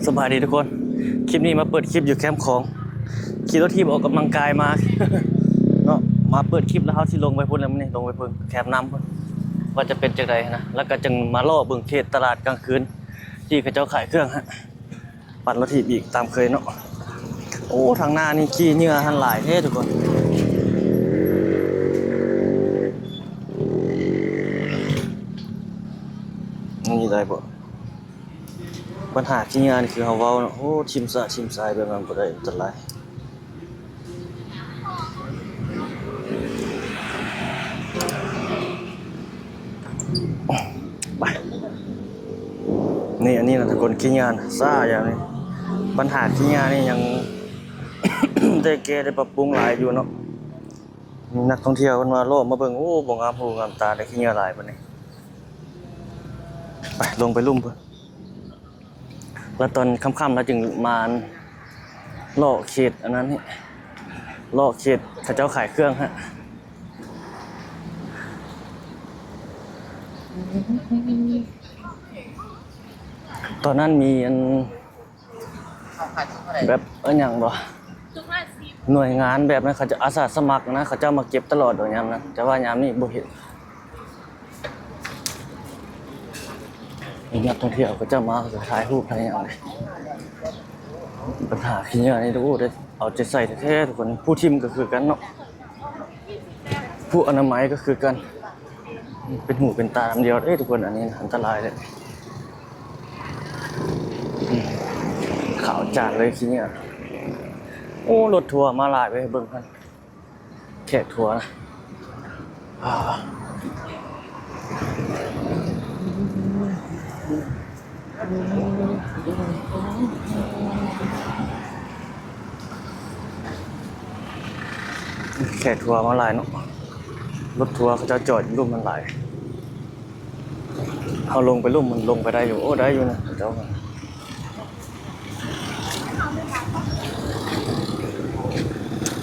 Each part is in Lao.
ສະບາຍດີທຸກຄົນ, ຄລິບນີ້ມາເປີດຄລິບຢູ່ແຄມຂອງ, ຂີ່ລົດຖີບອອກກຳລັງກາຍມາເນາະ, ມາເປີດຄລິບແລ້ວເຮົາຊິລົງໄປພຸ້ນແລ້ວມື້ນີ້, ລົງໄປເບິ່ງແຄມນ້ຳພຸ້ນ ວ່າຈະເປັນຈັ່ງໃດນະ, ແລ້ວກໍຈຶ່ງມາເລາະເບິ່ງເຂດຕະຫຼາດກາງຄືນທີ່ເຂົາເຈົ້າຂາຍເຄື່ອງຫັ້ນ. ປັ່ນລົດຖີບອີກຕາມເຄີຍເນາະ. ໂອ້ ທາງໜ້ານີ້ຂີ້ເຫຍື້ອຫັ້ນຫຼາຍແທ້ທຸກຄົນ. ນີ້ໄດ້ບໍ່? ບັນຫາຂີ້ເຫຍື້ອນີ້ຄືເຮົາເວົ້າເນາະ, ໂອ້ ຖິ້ມສະຖິ້ມຊາຍແບບນັ້ນບໍ່ໄດ້, ອັນຕະລາຍ. ໄປ ນີ້ ອັນນີ້ນະທຸກຄົນ, ຂີ້ເຫຍື້ອຊາຢ່າງນີ້, ບັນຫາຂີ້ເຫຍື້ອນີ້ຍັງໄດ້ແກ້ໄດ້ປັບປຸງຫຼາຍຢູ່ເນາະ. ນັກທ່ອງທ່ຽວເພິ່ນວ່າເລາະມາເບິ່ງ, ໂອ້ ບໍ່ງາມຫູງາມຕາເດ້, ຂີ້ເຫຍື້ອຫຼາຍປານນີ້. ໄປ ລົງໄປລຸ່ມເພິ່ນ. ແລ້ວຕອນຄ່ຳໆ ແລ້ວຈຶ່ງມາເລາະເຂດອັນນັ້ນນີ້, ເລາະເຂດເຂົາເຈົ້າຂາຍເຄື່ອງຫັ້ນ. ຕອນນັ້ນມີອັນ ແບບ ເອີ້ນຫຍັງບໍ່ ໜ່ວຍງານແບບນັ້ນ ເຂົາຈະອາສາສະໝັກນະ, ເຂົາເຈົ້າມາເກັບຕະຫຼອດດອກຍາມນັ້ນ, ແຕ່ວ່າຍາມນີ້ບໍ່ເຫັນ. ມີນັກທ່ອງທ່ຽວເຂົາເຈົ້າມາ ເຂົາເຈົ້າຖ່າຍຮູບຖ່າຍຫຍັງເດ້. ບັນຫາຂີ້ເຫຍື້ອນີ້ ໂອ້ ໄດ້ເອົາໃຈໃສ່ແທ້ໆ ທຸກຄົນ. ຜູ້ຖິ້ມກໍຄືກັນເນາະ, ຜູ້ອະນາໄມກໍຄືກັນ. ເປັນຫູເປັນຕານຳດຽວເດ້ທຸກຄົນ, ອັນນີ້ນະ ອັນຕະລາຍເດ້. ຂາວຈານເລີຍຂີ້ເຫຍື້ອ. ໂອ້ ລົດທົວມາຫຼາຍເວີຍ, ເບິ່ງຫັ້ນ. ແຂກທົວນະ ແຂກທົວມາຫຼາຍເນາະ, ລົດທົວເຂົາເຈົ້າຈອດຢູ່ລຸ່ມຫັ້ນຫຼາຍ. ເຮົາລົງໄປລຸ່ມ ມັນລົງໄປໄດ້ຢູ່. ໂອ້ ໄດ້ຢູ່ນະເຈົ້າ.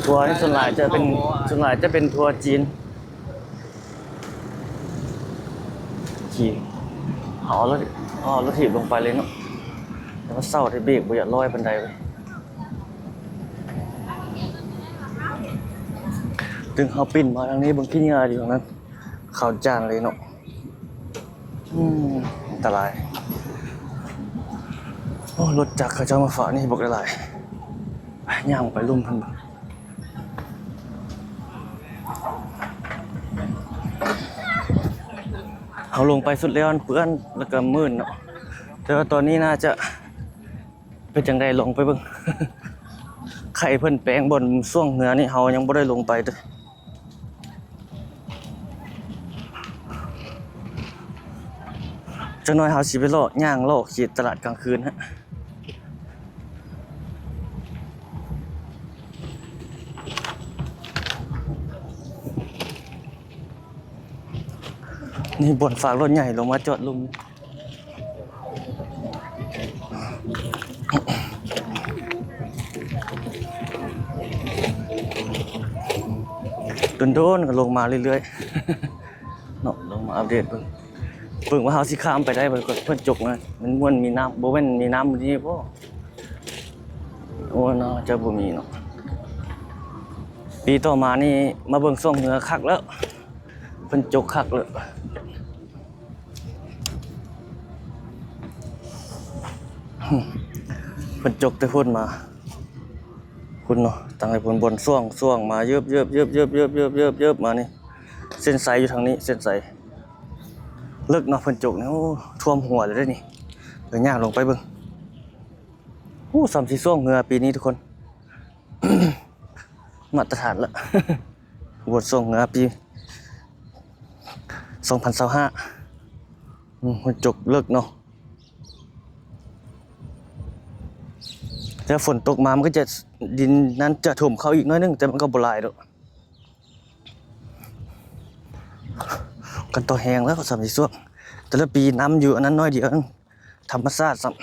ທົວນີ້ສ່ວນຫຼາຍຈະເປັນ ສ່ວນຫຼາຍຈະເປັນທົວຈີນ. ຂີ່ ເອົາລົດ ເອົາລົດຖີບລົງໄປເລີຍເນາະ, ແຕ່ວ່າເຊົາໄດ້ເບຣກບໍ່ຢາກລອຍປານໃດເວີຍ. ຕຶງເຮົາປິ່ນມາທາງນີ້ ເບິ່ງຂີ້ເຫຍື້ອຢູ່ທາງນັ້ນ ຂາວຈານເລີຍເນາະ. ອືມ ອັນຕະລາຍ. ໂອ້ ລົດຈັກເຂົາເຈົ້າມາຝາກນີ້ບັກຫຼາຍ. ໄປ ຍ່າງໄປລຸ່ມເພິ່ນ. ເຮົາລົງໄປສຸດແລ້ວ ມັນເປື້ອນ ແລ້ວກໍມື່ນເນາະ, ແຕ່ວ່າຕອນນີ້ໜ້າຈະເປັນຈັ່ງໃດ ລອງໄປເບິ່ງ. ໄຄເພິ່ນແປງບ່ອນຊ່ວງເຮືອນີ້ ເຮົາຍັງບໍ່ໄດ້ລົງໄປເດີ້. ຈັກໜ້ອຍເຮົາຊິໄປເລາະ ຍ່າງເລາະເຂດຕະຫຼາດກາງຄືນຮະ. ນີ້ບ່ອນຝາກລົດໃຫຍ່ລົງມາຈອດລຸ່ມ. ດົນໆ ກໍລົງມາເລື້ອຍໆ ເນາະ, ລົງມາອັບເດດເບິ່ງ ເບິ່ງວ່າເຮົາຊິຂ້າມໄປໄດ້ບໍ່. ເພິ່ນຈົກນະ ມັນມ່ວນມີນ້ຳ ບໍ່ແມ່ນມີນ້ຳຢູ່ນີ້ບໍ່? ໂອ້ ໜ້າຈະບໍ່ມີເນາະ. ປີຕໍ່ມານີ້ມາເບິ່ງຊ່ວງເຮືອຄັກແລ້ວ ເພິ່ນຈົກຄັກແລ້ວ. ເພິ່ນຈົກແຕ່ພຸ້ນມາ ພຸ້ນເນາະ, ຕັ້ງແຕ່ພຸ້ນບ່ອນຊ່ວງ ຊ່ວງມາ ເຢິບໆ ມານີ້ ເສັ້ນໄຊຢູ່ທາງນີ້ ເສັ້ນໄຊເລິກເນາະ. ເພິ່ນຈົກນີ້ ໂອ້ ຖ້ວມຫົວເລີຍເດ້ນີ້. ເດີ ຍ່າງລົງໄປເບິ່ງ. ໂອ້ ສ່ຳຊິຊ່ວງເຮືອປີນີ້ທຸກຄົນ ມາດຕະຖານລະ ບົດຊ່ວງເຮືອປີສອງພັນຊາວຫ້າ. ອືມ ເພິ່ນຈົກເລິກເນາະ, ແຕ່ຝົນຕົກມາມັນກໍຈະ ດິນນັ້ນຈະຖົມເຂົ້າອີກໜ້ອຍໜຶ່ງ ແຕ່ມັນກໍບໍ່ຫຼາຍດອກ. ກັນຕໍ່ແຮງແລ້ວ ສ່ຳຊິຊ່ວງ, ແຕ່ລະປີນ້ຳຢູ່ອັນນັ້ນໜ້ອຍດຽວ ທຳມະຊາດຊ້ຳ.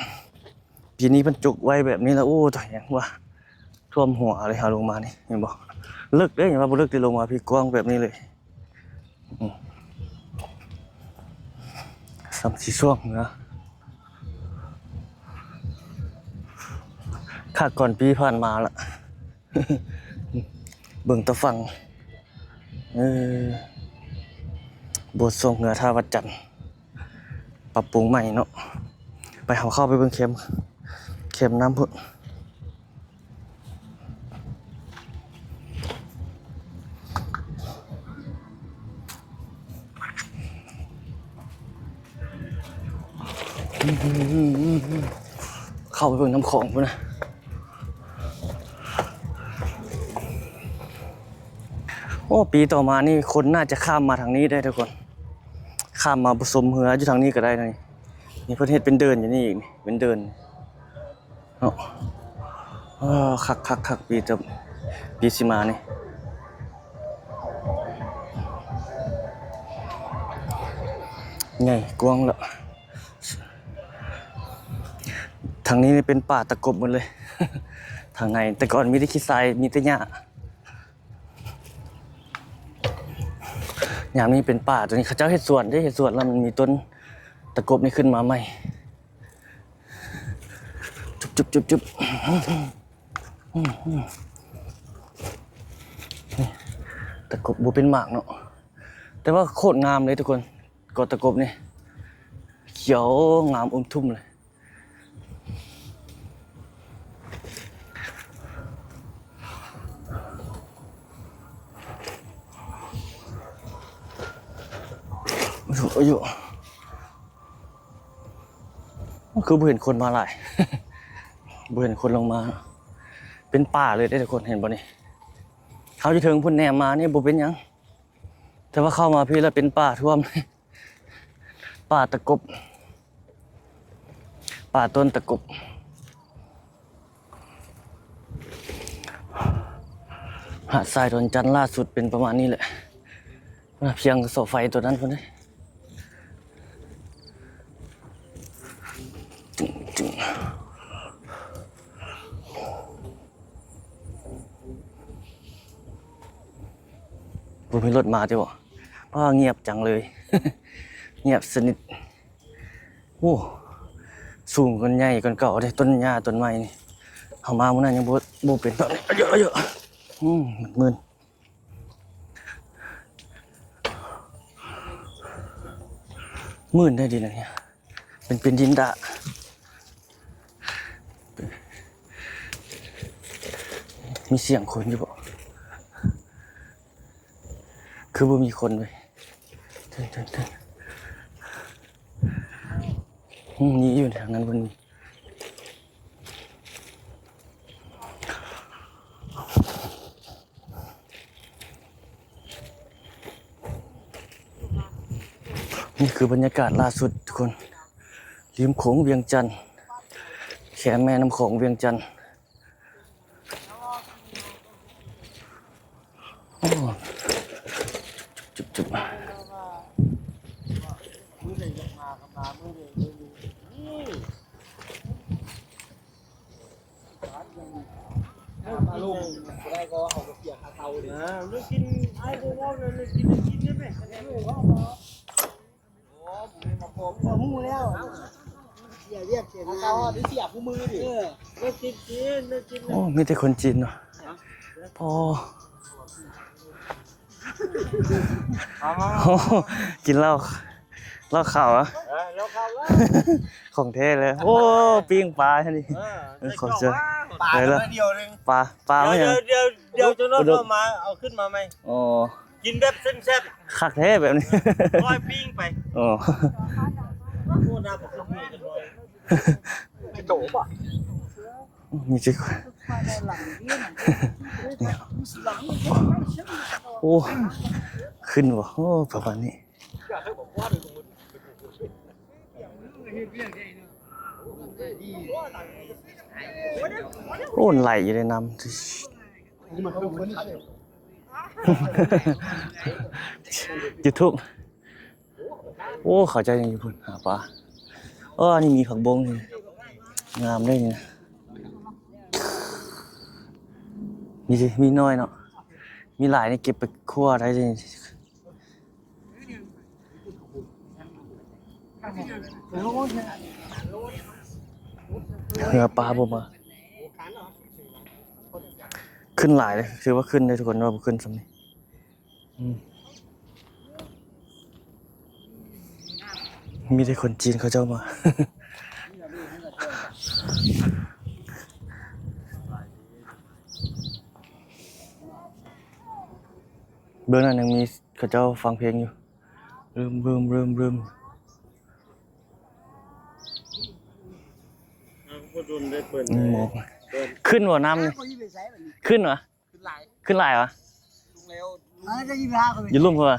ປີນີ້ເພິ່ນຈົກໄວ້ແບບນີ້ລະ ໂອ້ ຕາຍ ຫຍັງວະ ຖ້ວມຫົວເລີຍ. ເຮົາລົງມານີ້ ເຫັນບໍ່ ເລິກເດ້. ຢ່າວ່າບໍ່ເລິກເດ້ ລົງມາພີກວ້າງແບບນີ້ເລີຍ. ອືມ ສ່ຳຊິຊ່ວງນະ. ຄັກກ່ອນປີຜ່ານມາລະ. ເບິ່ງຕາຝັ່ງ ເອີ ໂບດຊ່ວງເຮືອທ່າວັດຈັນ ປັບປຸງໃໝ່ເນາະ. ໄປ ເຮົາເຂົ້າໄປເບິ່ງແຄມ ແຄມນ້ຳພຸ້ນ. ເຂົ້າໄປເບິ່ງນ້ຳຂອງພຸ້ນນະ. ໂອ້ ປີຕໍ່ມານີ້ຄົນໜ້າຈະຂ້າມມາທາງນີ້ໄດ້ທຸກຄົນ ຂ້າມມາຊົມເຮືອຢູ່ທາງນີ້ກໍໄດ້ນະ. ນີ້ ນີ້ເພິ່ນເຮັດເປັນເດີ່ນຢູ່ນີ້ອີກ ເປັນເດີ່ນເນາະ. ເອີ ຄັກໆໆ ປີຕໍ່ ປີຊິມານີ້ ໃຫຍ່ກວ້າງລະ. ທາງນີ້ເປັນປ່າຕະກົບໝົດເລີຍ ທາງໃນ ແຕ່ກ່ອນມີແຕ່ຂີ້ຊາຍ ມີແຕ່ຫຍ້າ. ຍາມນີ້ເປັນປ່າ ຕົວນີ້ເຂົາເຈົ້າເຮັດສວນເດ້ ເຮັດສວນແລ້ວມັນມີຕົ້ນຕະກົບນີ້ຂຶ້ນມາໃໝ່. ຈຸບໆໆໆ ນີ້ ຕະກົບບໍ່ເປັນໝາກເນາະ ແຕ່ວ່າໂຄດງາມເລີຍທຸກຄົນ. ກໍຕະກົບນີ້ ຂຽວງາມອຸ້ມທຸ່ມເລີຍ. ໂອ້ໂຫ ຄືບໍ່ເຫັນຄົນມາຫຼາຍ ບໍ່ເຫັນຄົນລົງມາ. ເປັນປ່າເລີຍເດ້ທຸກຄົນ ເຫັນບໍ່ນີ້? ເຮົາຢູ່ເທິງພຸ້ນແນມມານີ້ບໍ່ເປັນຫຍັງ ແຕ່ວ່າເຂົ້າມາພີ້ແລ້ວເປັນປ່າຖ້ວມ ປ່າຕະກົບ ປ່າຕົ້ນຕະກົບ. ຫາດຊາຍດອນຈັນລ່າສຸດເປັນປະມານນີ້ແຫຼະ. ພຽງກະເສົາໄຟຕົວນັ້ນພຸ້ນເດ້. ບໍ່ມີລົດມາຕິບໍ? ວ້າ ງຽບຈັງເລີຍ ງຽບສະໜິດ. ໂອ້ ສູງກວ່າ ໃຫຍ່ກວ່າເກົ່າເດ້ ຕົ້ນຫຍ້າຕົ້ນໄມ້ນີ້. ເຮົາມາມື້ນັ້ນຍັງບໍ່ ບໍ່ເປັນຕອນນີ້. ອາເຍ ອາເຍ ອືມ ມື່ນ ມື່ນໄດ້ດີນະເນຍ ເປັນ ເປັນດິນດາ. ມີສຽງຄົນຢູ່ບໍ? ຄືບໍ່ມີຄົນເວີຍ. ເຖິງ ເຖິງ ເຖິງ ອືມ ມີຢູ່ທາງນັ້ນເພິ່ນມີ. ນີ້ຄືບັນຍາກາດລ່າສຸດທຸກຄົນ ລິມໂຂງວຽງຈັນ ແຄມແມ່ນ້ຳຂອງວຽງຈັນ. ໂອ້ ຈຸບໆ ບໍ່ຮູ້ແລ້ວ ເສຍວຽກເສຍງານ ເຂົາເສຍຄູ່ມືຕິ. ເອີ ເລີກກິນ ກິນ ເລີກກິນ. ໂອ້ ມີແຕ່ຄົນຈີນເນາະ. ພໍ ໂອ້ ກິນເຫຼົ້າ ເຫຼົ້າຂາວອະ. ເອີ ເຫຼົ້າຂາວ ຂອງແທ້ເລີຍ. ໂອ້ ປີ້ງປາຫັ້ນນີ້. ເອີ ຂອງເຈົ້າ ປາ ໄດ້ແລ້ວ ປາ ປາມາຫຍັງ? ດຽວ ດຽວ ດຽວເຈົ້ານ້ອງເອົາມາ ເອົາຂຶ້ນມາໃໝ່. ອໍ ກິນແບບແຊບໆ ຄັກແທ້ແບບນີ້ ກ້ອຍປີ້ງໄປ. ອໍ ໂອ້ ໜ້າບໍ່ຄືໝູຈັກໜ້ອຍ. ໂຕບໍ່ ມີຈັກ ໂອ້ ຂຶ້ນບໍ່? ໂອ້ ປະມານນີ້. ໂອ້ ໄຫຼຢູ່ໃນນ້ຳ ຢູທູບ. ໂອ້ ເຂົາເຈົ້າຍັງຢູ່ພຸ້ນຫາປາ. ເອີ ອັນນີ້ມີຜັກບົ້ງນີ້ ງາມເດ້ນີ້ນະ. ມີ ມີໜ້ອຍເນາະ ມີຫຼາຍນີ້ເກັບໄປຂົ້ວໄດ້ເດ້. ເຮືອປາບໍ່ມາ. ຂຶ້ນຫຼາຍເດ້ ຖືວ່າຂຶ້ນເດ້ທຸກຄົນ ວ່າບໍ່ຂຶ້ນສ່ຳນີ້ ອືມ ມີແຕ່ຄົນຈີນເຂົາເຈົ້າມາ ເບື້ອງນັ້ນຍັງມີເຂົາເຈົ້າຟັງເພງຢູ່ ບຶມ ບຶມ ບຶມ ບຶມ ອ້າວ ບໍ່ດົນໄດ້ເປີດ ອືມ ເລີຍ ໝອກ ເປີດ ຂຶ້ນບໍ່ນ້ຳນີ້? ຂຶ້ນຫວາ? ຂຶ້ນຫຼາຍ ຂຶ້ນຫຼາຍຫວາ? ລົງແລ້ວ ເອີ ຈະຢູ່ພາເຂົາໄປ ຢູ່ລຸ່ມເຂົາຫວາ? ຮະ?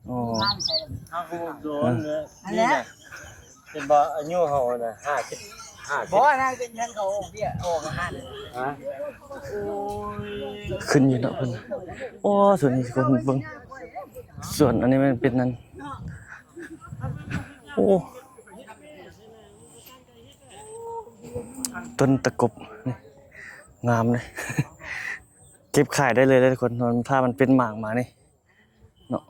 ອໍ ພາໄປໃສລະ? ເຮົາກໍບໍ່ໂດນເລີຍ ຫັ້ນແຫຼະ ເຫັນບໍ່ ອາຍຸເຮົານະ ຫ້າສິບ ຫ້າສິບ ບໍ່ນະ ເປັນເງິນເຂົາອອກເບ້ຍ ອອກອາຫານ ຮະ? ໂອ້ຍ ຂຶ້ນຢູ່ເນາະເພິ່ນ ໂອ້ ສ່ວນນີ້ຄົນເບິ່ງ ສ່ວນອັນນີ້ມັນເປັນນັ້ນ ໂອ້ ຕົ້ນຕະກົບນີ້ ງາມເດ້ ເກັບຂາຍໄດ້ເລີຍເດ້ທຸກຄົນ ຖ້າມັນເປັນໝາກມານີ້ເນາະ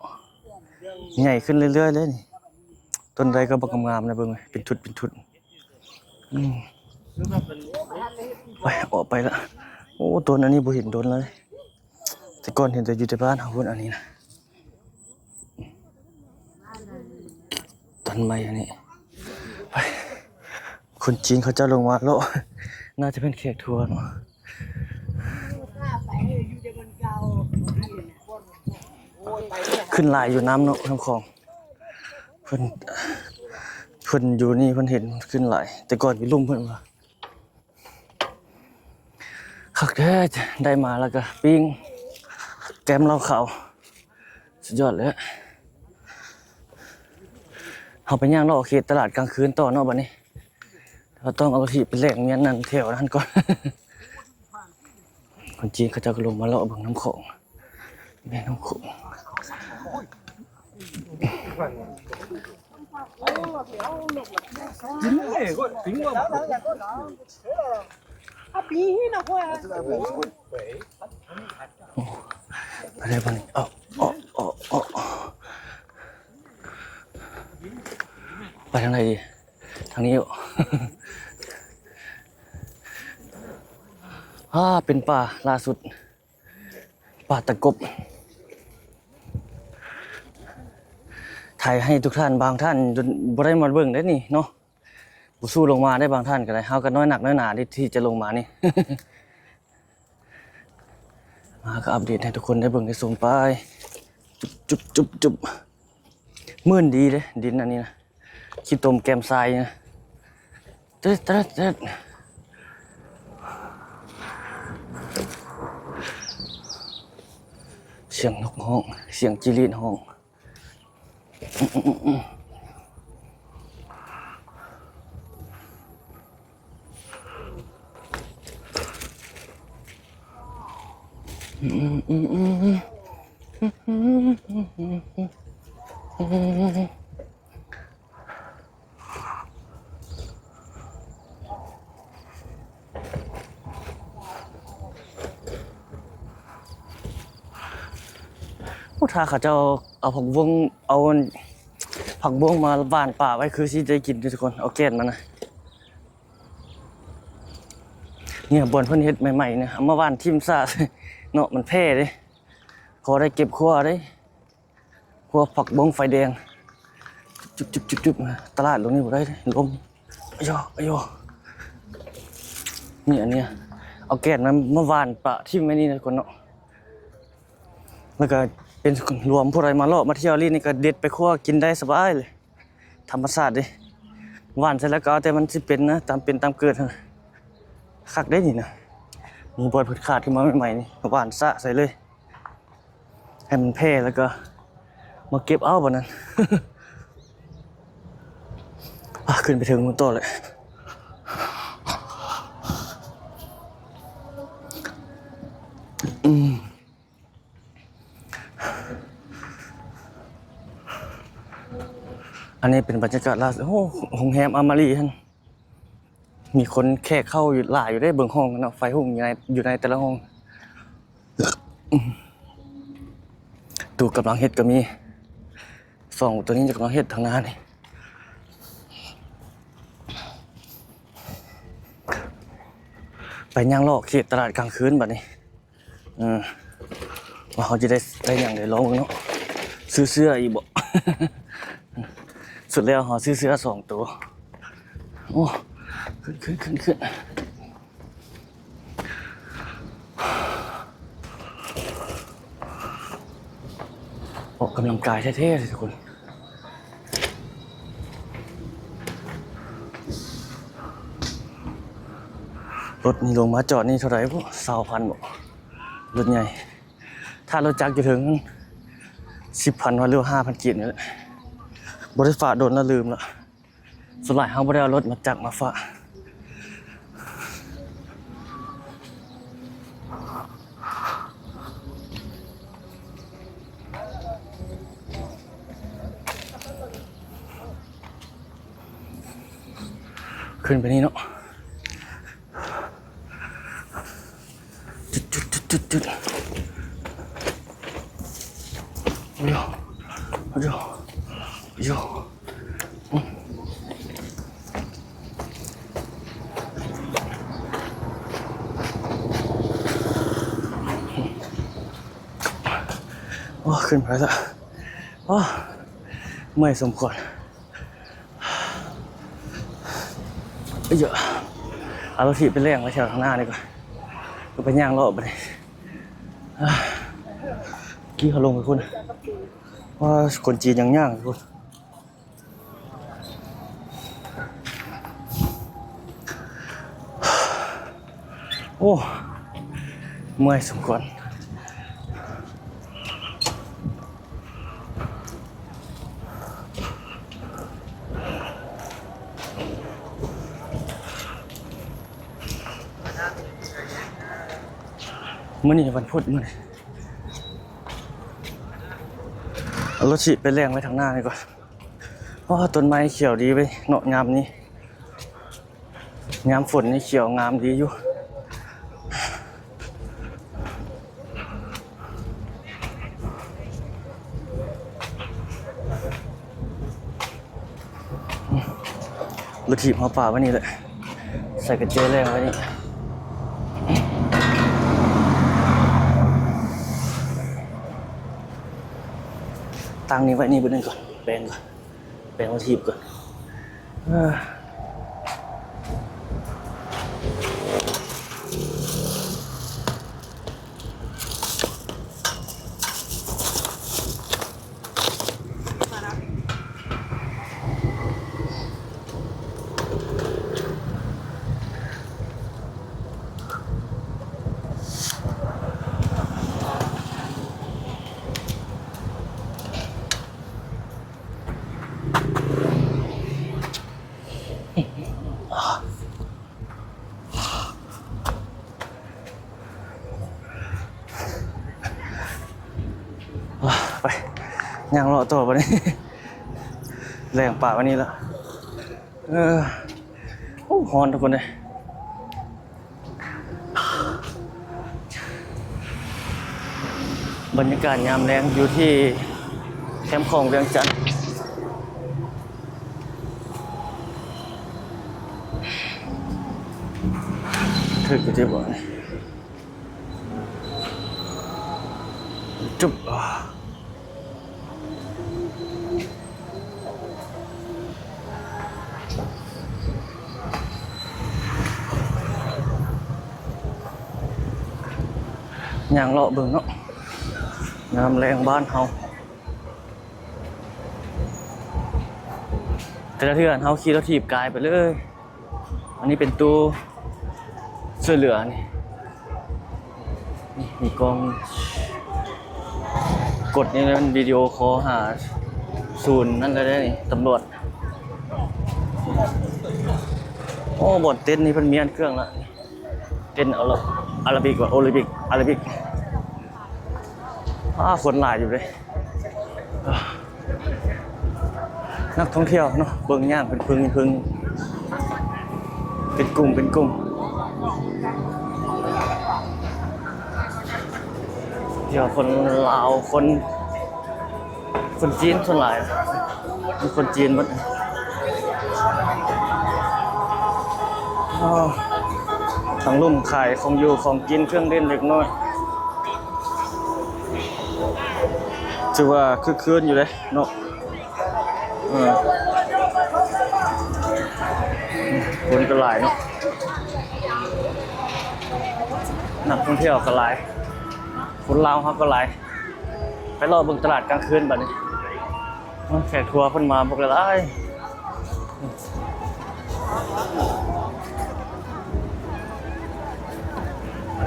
ໃຫຍ່ຂຶ້ນເລື້ອຍໆເລີຍນີ້ ຕົ້ນໃດກໍບັກງາມໆນະ ເບິ່ງເປັນທຸດເປັນທຸດ ອືມ ໄປ ອອກໄປລະ ໂອ້ ຕົ້ນອັນນີ້ບໍ່ເຫັນດົນແລ້ວ ແຕ່ກ່ອນເຫັນແຕ່ຢູ່ແຕ່ບ້ານເຮົາພຸ້ນ ອັນນີ້ນະ ຕົ້ນໄມ້ອັນນີ້ ໄປ ຄົນຈີນເຂົາເຈົ້າລົງມາເລາະ ໜ້າຈະເປັນແຂກທົວເນາະ ຂຶ້ນຫຼາຍຢູ່ນ້ຳເນາະ ນ້ຳຂອງ ເພິ່ນ ເພິ່ນຢູ່ນີ້ເພິ່ນເຫັນຂຶ້ນຫຼາຍ ແຕ່ກ່ອນຢູ່ລຸ່ມເພິ່ນວ່າ ຄັກແທ້ ໄດ້ມາແລ້ວກະປີ້ງ ແກ້ມເຫຼົ້າຂາວ ສຸດຍອດເລີຍ ເຮົາໄປຍ່າງເລາະເຂດຕະຫຼາດກາງຄືນຕໍ່ເນາະ ບາດນີ້ ເຮົາຕ້ອງເອົາທີ່ໄປແລກເງິນນັ້ນແຖວນັ້ນກ່ອນ ຄົນຈີນເຂົາເຈົ້າກໍລົງມາເລາະເບິ່ງນ້ຳຂອງ ແມ່ນ້ຳຂອງ ໂອ້ ໄປໄດ້ບໍ່ນີ້? ເອົາ ເອົາ ເອົາ ເອົາ ໄປທາງໃດດີ? ທາງນີ້ບໍ? ອາ ເປັນປ່າລ່າສຸດ ປ່າຕະກົບ ຖ່າຍໃຫ້ທຸກທ່ານ ບາງທ່ານບໍ່ໄດ້ມາເບິ່ງເດ້ນີ້ເນາະ ບໍ່ສູ້ລົງມາໄດ້ ບາງທ່ານກໍໄດ້ ເຮົາກໍນ້ອຍໜັກນ້ອຍໜາເດ້ທີ່ຈະລົງມານີ້ ມາກໍອັບເດດໃຫ້ທຸກຄົນໄດ້ເບິ່ງໄດ້ຊົມໄປ ຈຸບ ຈຸບ ຈຸບ ມື່ນດີເດ້ ດິນອັນນີ້ນະ ຂີ້ຕົມແກມຊາຍນະ ເຕັດ ເຕັດ ເຕັດ ສຽງນົກຮ້ອງ ສຽງຈີຣີດຮ້ອງ. ໂອ້ ຖ້າເຂົາເຈົ້າເອົາຜັກບົ້ງ ເອົາ ອັນ ຜັກບົ້ງມາຫວ່ານປາໄວ້ ຄືຊິໄດ້ກິນເດ້ທຸກຄົນ ເອົາແກ່ນມັນນະ ເນີ້ຍ ບ່ອນເພິ່ນເຮັດໃໝ່ໆ ນະ ເອົາມາຫວ່ານຖິ້ມຊະເນາະ ມັນແຜ່ເດ້ ພໍໄດ້ເກັບຂົ້ວເດ້. ພວກຜັກບົ້ງໄຟແດງ ຈຸບໆໆ ຕະຫຼາດລົງນີ້ບໍ່ໄດ້ເດ້ ລົມ ອາໂຢ ອາໂຢ ນີ້ ອັນເນີ້ຍ ເອົາແກ່ນມັນມາຫວ່ານປະຖິ້ມໄວ້ນີ້ນະທຸກຄົນເນາະ ແລ້ວກະເປັນລວມ ຜູ້ໃດມາເລາະມາທ່ຽວລີ້ນີ້ກະເດັດໄປຂົ້ວກິນໄດ້ສະບາຍເລີຍ ທຳມະຊາດເດ້ ຫວ່ານໃສ່ແລ້ວກະເອົາແຕ່ມັນຊິເປັນນະ ຕາມເປັນຕາມເກີດຫັ້ນ ຄັກເດ້ນີ້ນະ ມີບ່ອນເພິ່ນຂາດຂຶ້ນມາໃໝ່ໆ ນີ້ ຫວ່ານຊະໃສ່ເລີຍ. ໃຫ້ມັນແຜ່ແລ້ວກໍມາເກັບເອົາບາດນັ້ນ ອາ ຂຶ້ນໄປເທິງພຸ້ນຕໍ່ແຫຼະ ອືມ ອັນນີ້ເປັນບັນຍາກາດລ່າສຸດ ໂອ້ ໂຮງແຮມອາມາຣີຫັ້ນ. ມີຄົນແຂກເຂົ້າຢູ່ ຫຼາຍຢູ່ເດ້ ເບິ່ງຫ້ອງເນາະ ໄຟຮຸ່ງຢູ່ໃນ ຢູ່ໃນແຕ່ລະຫ້ອງ ອືມ ຕູ້ກຳລັງເຮັດກໍມີ ສອງໂຕນີ້ກຳລັງເຮັດທາງໜ້ານີ້ ໄປຍ່າງເລາະເຂດຕະຫຼາດກາງຄືນບາດນີ້. ເອີ ວ່າເຮົາຈະໄດ້ ໄດ້ຫຍັງ ໄດ້ລອງເບິ່ງເນາະ. ຊື້ເສື້ອອີກບໍ? ສຸດແລ້ວເຮົາຊື້ເສື້ອສອງໂຕ. ໂອ້ ຂຶ້ນ ຂຶ້ນ ຂຶ້ນ ຂຶ້ນ. ອອກກຳລັງກາຍແທ້ໆເລີຍທຸກຄົນ. ລົດນີ້ລົງມາຈອດນີ້ເທົ່າໃດບໍ? ຊາວພັນບໍ? ລົດໃຫຍ່. ຖ້າລົດຈັກຢູ່ເທິງ ສິບພັນ ຫຼືວ່າ ຫ້າພັນ ກີບນີ້ແຫຼະ. ບໍ່ໄດ້ຝາກດົນລະ ລືມລະ. ສ່ວນຫຼາຍເຮົາບໍ່ໄດ້ເອົາລົດມາຈັກມາຝາກ. ຂຶ້ນໄປນີ້ເນາະ. ຈຸດ ຈຸດ ຈຸດ ຈຸດ. ໂອ້ໂຫ ໂອ້ໂຫ ໂອ້ໂຫ. ໂອ້ ຂຶ້ນໄປລະ. ໂອ້ ເມື່ອຍສົມຄວນ. ເອີ ເອົາລົດຖີບໄປແລ່ນໄວ້ແຖວທາງໜ້ານີ້ກ່ອນ ກໍໄປຍ່າງເລາະບາດນີ້. ກີ້ເຂົາລົງໄປພຸ້ນ ວ່າຄົນຈີນຍັງຍ່າງຢູ່ພຸ້ນ. ໂອ້ ເມື່ອຍສົມຄວນ. ມື້ນີ້ວັນພຸດ ມື້ນີ້ ເອົາລົດຖີບໄປແລ່ນໄວ້ທາງໜ້ານີ້ກ່ອນ. ໂອ້ ຕົ້ນໄມ້ຂຽວດີເວີຍເນາະ ຍາມນີ້ ຍາມຝົນນີ້ຂຽວງາມດີຢູ່. ລົດຖີບເຮົາປະໄວ້ນີ້ແຫຼະ ໃສ່ກະແຈແລ່ນໄວ້ນີ້ ຕັ້ງນີ້ໄວ້ນີ້ບາດໜຶ່ງກ່ອນ ແປງກ່ອນ. ແປງມາຖີບກ່ອນ. ໄປ ຍ່າງເລາະຕໍ່ບາດນີ້ ແລ່ນປ່າບາດນີ້ລະ. ເອີ ໂອ້ ຮ້ອນທຸກຄົນເອີຍ. ບັນຍາກາດຍາມແລງຢູ່ທີ່ແຄມຂອງວຽງຈັນ ຖືກຢູ່ຕິບໍ່ນີ້? ຈຸບ. ຍ່າງເລາະເບິ່ງເນາະ ຍາມແລງບ້ານເຮົາ ແຕ່ລະເທື່ອເຮົາຂີ່ລົດຖີບກາຍໄປເລີຍ. ອັນນີ້ເປັນຕູ້ຊ່ວຍເຫຼືອນີ້ ນີ້ມີກ້ອງ ກົດນີ້ແລ້ວມັນວິດີໂອຄໍຫາສູນນັ້ນແລ້ວເດ້ນີ້ ຕຳຫຼວດ. ໂອ້ ບ່ອນເຕັ້ນນີ້ເພິ່ນມ້ຽນເຄື່ອງລະ ເຕັ້ນອາຣາ ອາຣາບິກ ອາຣາບິກ ອາຣາບິກ. ອ້າ ຄົນຫຼາຍຢູ່ເດ້. ນັກທ່ອງທ່ຽວເນາະ ເບິ່ງຍ່າງເປັນປຶ້ງເປັນປຶ້ງ ເປັນກຸ່ມເປັນກຸ່ມ. ທ່ຽວຄົນລາວ ຄົນ ຄົນຈີນສ່ວນຫຼາຍ ມີຄົນຈີນໝົດ. ອໍ ທາງລຸ່ມຂາຍຂອງຢູ່ຂອງກິນ ເຄື່ອງຫຼິ້ນເດັກນ້ອຍ. ຖືວ່າຄຶກຄື້ນຢູ່ເດ້ເນາະ. ເອີ ຄົນກໍຫຼາຍເນາະ, ນັກທ່ອງທ່ຽວກໍຫຼາຍ, ຄົນລາວເຮົາກໍຫຼາຍ. ໄປເລາະເບິ່ງຕະຫຼາດກາງຄືນບັດນີ້, ແຂກທົວເພິ່ນມາບໍ່ຫຼາຍ.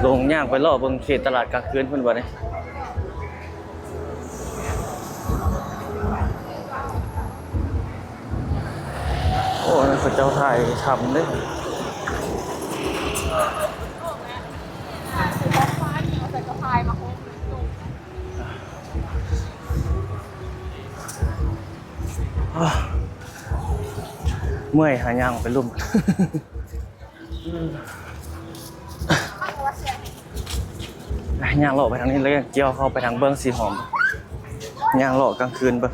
ລົງຍ່າງໄປເລາະເບິ່ງເຂດຕະຫຼາດກາງຄືນເພິ່ນບັດນີ້. ໂອ້ ນັ້ນເຂົາເຈົ້າຖ່າຍທຳເດ້. ເມື່ອຍຫາຍ່າງໄປລຸ່ມ. ຍ່າງເລາະໄປທາງນີ້ ແລ້ວກ່ຽວເຂົ້າໄປທາງເບື້ອງສີຫອມ, ຍ່າງເລາະກາງຄືນເບິ່ງ.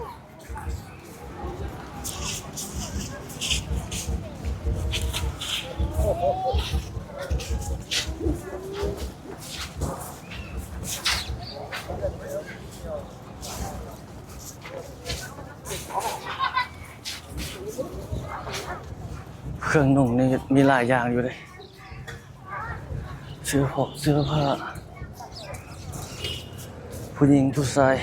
ເຄື່ອງນຸ່ງນີ້ມີຫຼາຍຢ່າງຢູ່ເດ້. ເສື້ອຜອກເສື້ອຜ້າ ຜູ້ຍິງຜູ້ຊາຍ.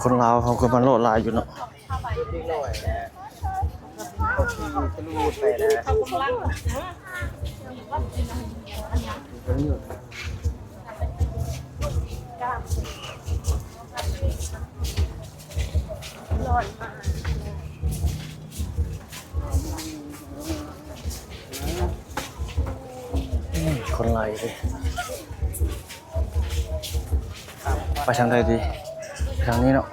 ຄົນລາວເຮົາກໍມາເລາະຫຼາຍຢູ່ເນາະ. ຄົນຫຼາຍເດ້. ໄປທາງໃດດີ? ໄປທາງນີ້ເນາະ.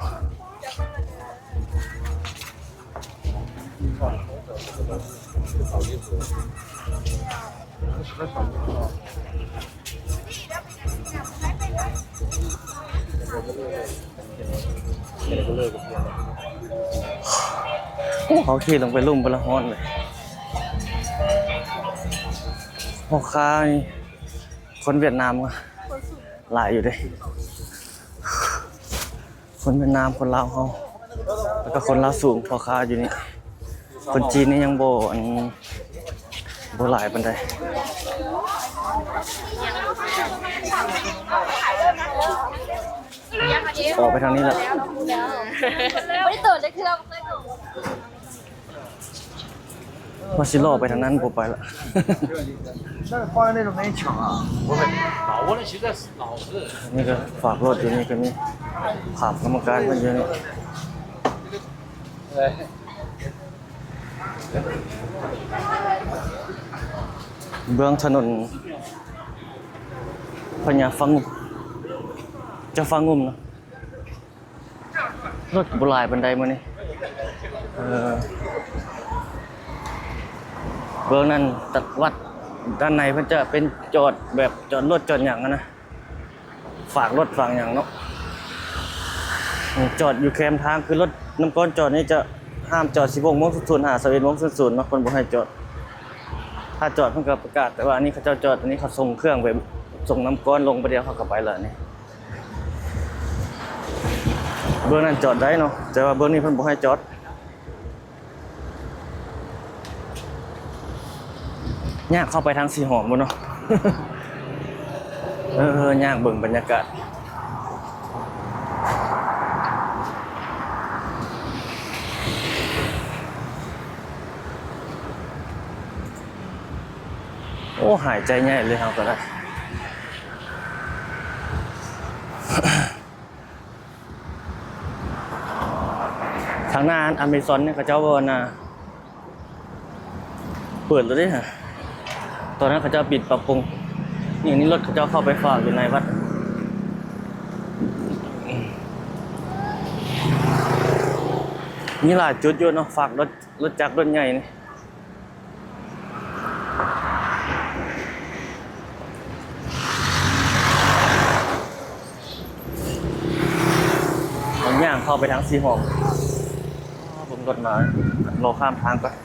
ໂອ້ ເຮົາຂີ່ລົງໄປລຸ່ມພຸ້ນລະ ຮ້ອນເລີຍ. ພໍ່ຄ້ານີ້ ຄົນຫວຽດນາມກໍຫຼາຍຢູ່ເດ້. ຄົນຫວຽດນາມ ຄົນລາວເຮົາ ແລ້ວກໍຄົນລາວສູງ ພໍ່ຄ້າຢູ່ນີ້. ຄົນຈີນນີ້ຍັງບໍ່ ອັນ ບໍ່ຫຼາຍປານໃດ. ອອກໄປທາງນີ້ລະ. ບໍ່ໄດ້ເຕີນຈັກເທື່ອ. ວ່າຊິເລາະໄປທາງນັ້ນ ບໍ່ໄປລະ. 那个放在那个没抢啊，我很老了，现在是老了。ນີ້ກໍຝາກລົດຢູ່ນີ້ກໍມີ ຖາມກຳມະການເພິ່ນຢູ່ນີ້. ເບື້ອງຖະໜົນພະຍາຟາງງຸ່ມ ຈະຟາງງຸ່ມເນາະ. ລົດບໍ່ຫຼາຍປານໃດມື້ນີ້ ເອີ ເບື້ອງນັ້ນ ຕະ ວັດດ້ານໃນເພິ່ນຈະເປັນຈອດແບບຈອດລົດຈອດຫຍັງຫັ້ນນະ ຝາກລົດຝາກຫຍັງເນາະ. ຈອດຢູ່ແຄມທາງ ຄືລົດນຳກ້ອນຈອດນີ້ຈະຫ້າມຈອດສິບຫົກໂມງສູນສູນ ຫາຊາວເອັດໂມງສູນສູນເນາະ ເພິ່ນບໍ່ໃຫ້ຈອດ. ຖ້າຈອດເພິ່ນກໍປະກາດ ແຕ່ວ່າອັນນີ້ເຂົາເຈົ້າຈອດ ອັນນີ້ເຂົາສົ່ງເຄື່ອງໄປ ສົ່ງນຳກ້ອນລົງໄປດຽວເຂົາກໍໄປແລ້ວນີ້. ເບື້ອງນັ້ນຈອດໄດ້ເນາະ ແຕ່ວ່າເບື້ອງນີ້ເພິ່ນບໍ່ໃຫ້ຈອດ. ຍ່າງເຂົ້າໄປທາງສີຫອມພຸ້ນເນາະ. ເອີ ຍ່າງເບິ່ງບັນຍາກາດ. ໂອ້ ຫາຍໃຈໃຫຍ່ເລີຍເຮົາກໍໄດ້. ທາງໜ້າອາເມຊອນນີ້ເຂົາເຈົ້າ ອັນນ່າ ເປີດແລ້ວເດ້. ຕອນນັ້ນເຂົາເຈົ້າປິດປັບປຸງ. ນີ້ ນີ້ລົດເຂົາເຈົ້າເຂົ້າໄປຝາກຢູ່ໃນວັດ. ມີຫຼາຍຈຸດຢູ່ເນາະ ຝາກລົດ ລົດຈັກ ລົດໃຫຍ່ນີ້. ຍ່າງເຂົ້າໄປທາງສີຫອມ. ລົດມາ ລໍຂ້າມທາງກ່ອນ.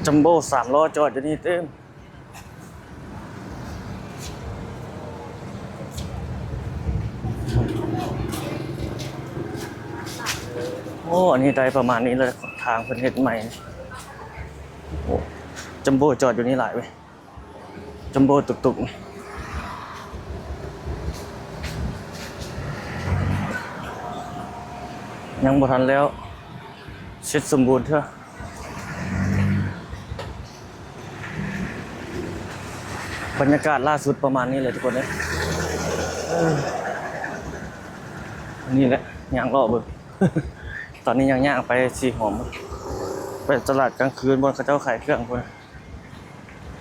ຈັມໂບ້ສາມລໍ້ຈອດຢູ່ນີ້ເຕັມ. ໂອ້ ອັນນີ້ໄດ້ປະມານນີ້ແຫຼະ ທາງເພິ່ນເຮັດໃໝ່. ໂອ້ ຈັມໂບ້ຈອດຢູ່ນີ້ຫຼາຍເວີຍ. ຈັມໂບ້ຕຸກໆ ຍັງບໍ່ທັນແລ້ວ ເສັດສົມບູນເທື່ອ. ບັນຍາກາດລ່າສຸດປະມານນີ້ແຫຼະທຸກຄົນເອີຍ. ເອີ ນີ້ແຫຼະ ຍ່າງເລາະເບິ່ງ. ຕອນນີ້ຍັງຍ່າງໄປສີຫອມ ໄປຕະຫຼາດກາງຄືນ ບ່ອນເຂົາເຈົ້າຂາຍເຄື່ອງພຸ້ນ.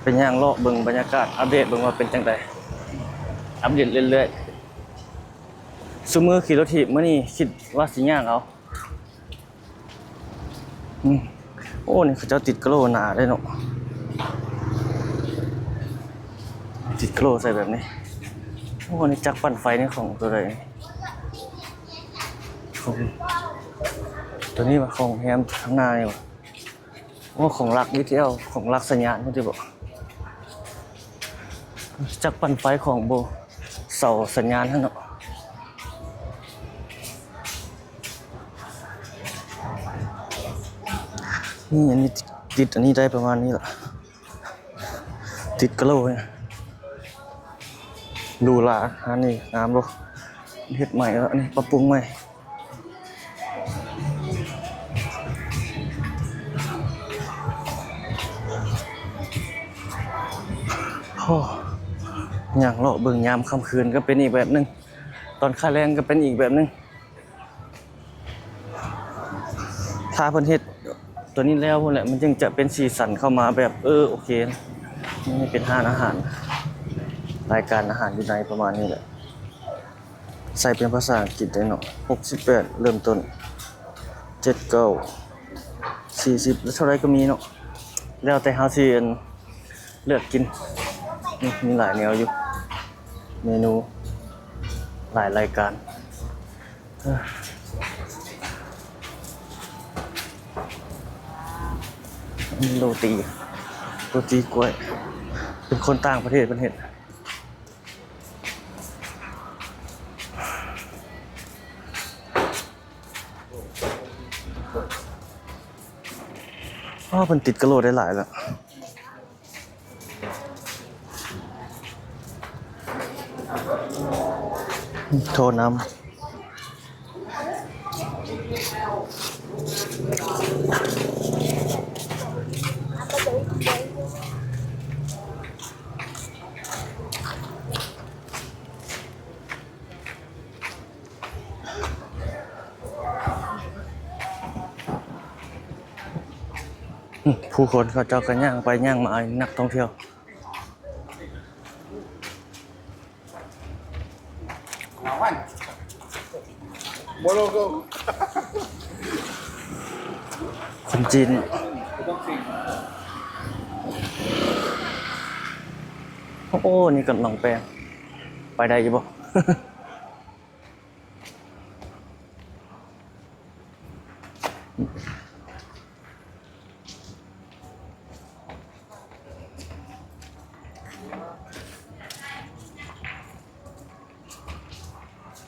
ໄປຍ່າງເລາະເບິ່ງບັນຍາກາດ ອັບເດດເບິ່ງວ່າເປັນຈັ່ງໃດ ອັບເດດເລື້ອຍໆ. ຊຸມື້ຂີ່ລົດຖີບ ມື້ນີ້ຄິດວ່າຊິຍ່າງເອົາ. ອືມ ໂອ້ ນີ້ເຂົາເຈົ້າຕິດກະໂຫຼໜາເດ້ເນາະ ຕິດກະໂຫຼໃສ່ແບບນີ້. ໂອ້ ນີ້ຈັກປັ່ນໄຟນີ້ຂອງຕົວໃດ? ຂອງ ຕົວນີ້ວ່າ ຂອງໂຮງແຮມທາງໜ້ານີ້ວ່າ. ໂອ້ ຂອງລັກ ວີທີແອວ ຂອງລັກສັນຍານພຸ້ນຕິບໍ? ຈັກປັ່ນໄຟຂອງໂບ ເສົາສັນຍານຫັ້ນເນາະ. ນີ້ ອັນນີ້ຕິດ ຕິດອັນນີ້ໄດ້ປະມານນີ້ລະ ຕິດກະໂຫຼນີ້. ຫຼູຫຼາ ຮ້ານນີ້ງາມເນາະ ເຮັດໃໝ່ແລ້ວ ອັນນີ້ປັບປຸງໃໝ່. ໂອ້ ຍ່າງເລາະເບິ່ງຍາມຄ່ຳຄືນກໍເປັນອີກແບບໜຶ່ງ ຕອນຄ່າແລງກໍເປັນອີກແບບໜຶ່ງ. ຖ້າເພິ່ນເຮັດຕົວນີ້ແລ້ວພຸ້ນແຫຼະ ມັນຈຶ່ງຈະເປັນສີສັນເຂົ້າມາແບບ ເອີ ໂອເຄ. ນີ້ເປັນຮ້ານອາຫານ ລາຍການອາຫານຢູ່ໃນປະມານນີ້ແຫຼະ. ໃສ່ເປັນພາສາອັງກິດໄດ້ເນາະ ຫົກສິບແປດ ເລີ່ມຕົ້ນ ເຈັດເກົ້າ ສີ່ສິບ ແລ້ວເທົ່າໃດກໍມີເນາະ ແລ້ວແຕ່ເຮົາຊິ ອັນ ເລືອກກິນ. ນີ້ ມີຫຼາຍແນວຢູ່ ເມນູຫຼາຍລາຍການ. ໂຣຕີ ໂຣຕີກ້ວຍ ເປັນຄົນຕ່າງປະເທດເພິ່ນເຮັດ. ອ້າວ ເພິ່ນຕິດກະໂຫຼໄດ້ຫຼາຍແລ້ວ. ໂທນຳ. ອືມ ຜູ້ຄົນເຂົາເຈົ້າກໍຍ່າງໄປຍ່າງມາ ນັກທ່ອງທ່ຽວ. ຄົນຈີນ ໂອ້ ນີ້ກຳລັງແປງ ໄປໄດ້ຢູ່ບໍ່?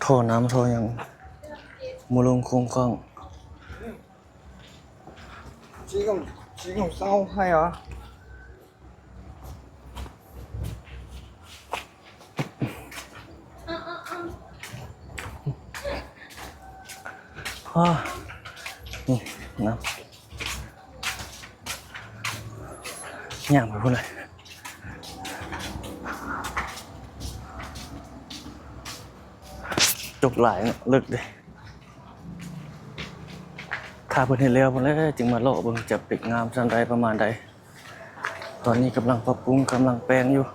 ທໍ່ນ້ຳທໍ່ຫຍັງ ມາລົງຄົງຄ້ອງ. ຈີນຂອງ ຈີນຂອງເຊົາໃຫ້ຫວາ? ອ້າ ນີ້ນະ ຍ່າງໄປພຸ້ນເລີຍ. ຈົກຫຼາຍເນາະ ເລິກເດ້. ໂທ ຖ້າເພິ່ນເຮັດແລ້ວພຸ້ນແຫຼະ ຈຶ່ງມາເລາະເບິ່ງຈະເປັນງາມສ່ຳໃດ ປະມານໃດ. ຕອນນີ້ກຳລັງປັບປຸງ ກຳລັງແປງຢູ່.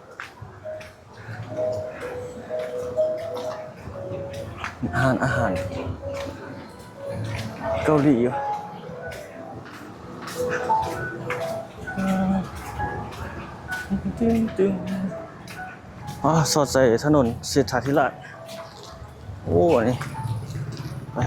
ຮ້ານອາຫານເກົາຫຼີຢູ່. ອໍ ສອດໃສ່ຖະໜົນເສດຖາທິລາດ. ໂອ້ ອັນນີ້ ໄປ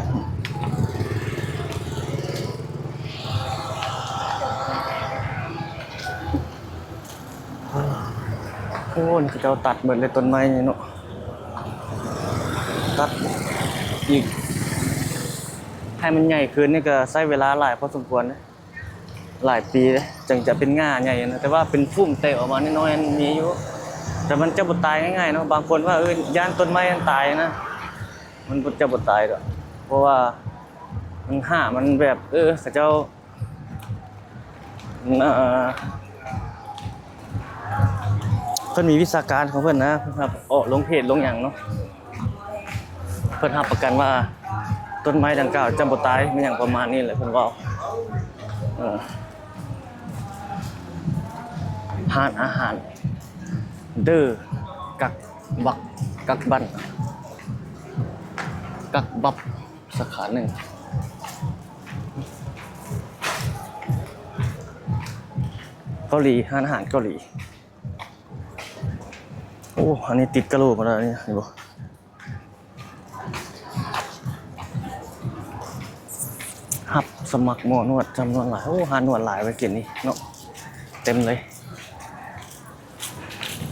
ໂອ້ ນີ້ເຂົາເຈົ້າຕັດເບິດເລີຍ ຕົ້ນໄມ້ນີ້ເນາະ ຕັດອີກ ໃຫ້ມັນໃຫຍ່ຂຶ້ນນີ້ກໍໃຊ້ເວລາຫຼາຍພໍສົມຄວນເດ້. ຫຼາຍປີເດ້ ຈັ່ງຈະເປັນງ່າໃຫຍ່ນະ ແຕ່ວ່າເປັນຟຸ້ງແຕກອອກມານ້ອຍໆ ມັນມີຢູ່ ແຕ່ມັນຈະບໍ່ຕາຍງ່າຍໆ ເນາະ. ບາງຄົນວ່າ ເອີ ຢ້ານຕົ້ນໄມ້ມັນຕາຍນະ ມັນບໍ່ ຈະບໍ່ຕາຍດອກ ເພາະວ່າມັນຮາກ ມັນແບບ ເອີ ເຂົາເຈົ້າ ເອີ ເພິ່ນມີວິຊາການຂອງເພິ່ນນະ ເພິ່ນຮັບອອກລົງເພຈລົງຫຍັງເນາະ. ເພິ່ນຮັບປະກັນວ່າຕົ້ນໄມ້ດັ່ງກ່າວຈະບໍ່ຕາຍ ແມ່ນຫຍັງປະມານນີ້ແຫຼະ ເພິ່ນເວົ້າ. ເອີ ຮ້ານອາຫານເດີ ກັກບັກ ກັກບັນ ກັກບັບ ສາຂາໜຶ່ງ ເກົາຫຼີ ຮ້ານອາຫານເກົາຫຼີ. ໂອ້ ອັນນີ້ຕິດກະໂຫຼມາແລ້ວນີ້ ເຫັນບໍ່? ຮັບສະໝັກໝໍນວດຈຳນວນຫຼາຍ. ໂອ້ ຮ້ານນວດຫຼາຍໄວ້ກິນນີ້ເນາະ ເຕັມເລີຍ.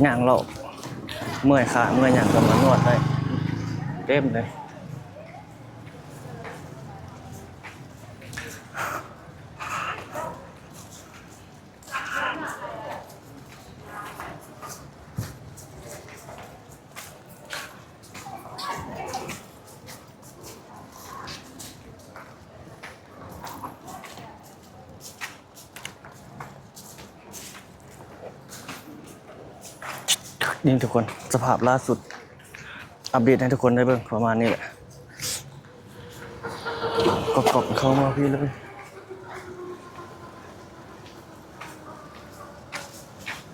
ຍ່າງເລາະ ເມື່ອຍຂາເມື່ອຍຫຍັງກໍມານວດໄດ້ ເຕັມເລີຍ. ນີ້ທຸກຄົນ ສະພາບລ່າສຸດ ອັບເດດໃຫ້ທຸກຄົນໄດ້ເບິ່ງປະມານນີ້ແຫຼະ. ກໍກັອບເຂົ້າມາພີ້ເລີຍ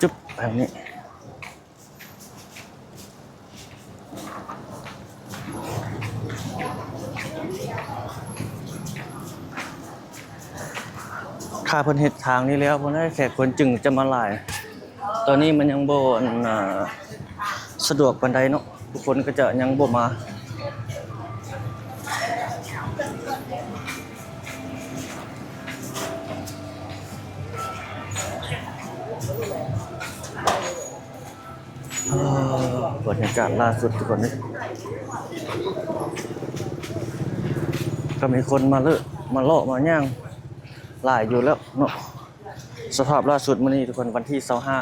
ຈຶບ ແບບນີ້. ຖ້າເພິ່ນເຮັດທາງນີ້ແລ້ວ ເພິ່ນໃຫ້ແຂກຄົນຈຶ່ງຈະມາຫຼາຍ. ຕອນນີ້ມັນຍັງບໍ່ ອັນ ອ່າ ສະດວກປານໃດເນາະ ຜູ້ຄົນກໍຈະຍັງບໍ່ມາ. ອ່າ ບັນຍາກາດລ່າສຸດທຸກຄົນເອີຍ ກໍມີຄົນມາເລາະ ມາເລາະມາຍ່າງຫຼາຍຢູ່ແລ້ວເນາະ. ສະພາບລ່າສຸດມື້ນີ້ທຸກຄົນ ວັນທີຊາວຫ້າ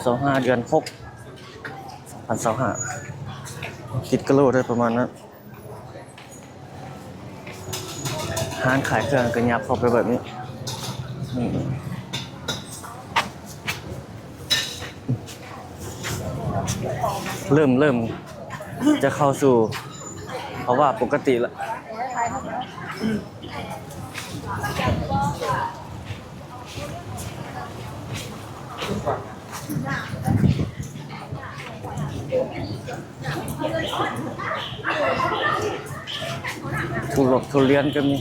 ຊາວຫ້າ ເດືອນຫົກ ສອງພັນຊາວຫ້າ ຕິດກະໂຫຼໄດ້ປະມານນັ້ນ. ຮ້ານຂາຍເຄື່ອງກໍຫຍັບເຂົ້າໄປແບບນີ້ ເລີ່ມ ເລີ່ມຈະເຂົ້າສູ່ພາວະປົກກະຕິລະ. ທຸລ- ທຸລຽນກໍມີ.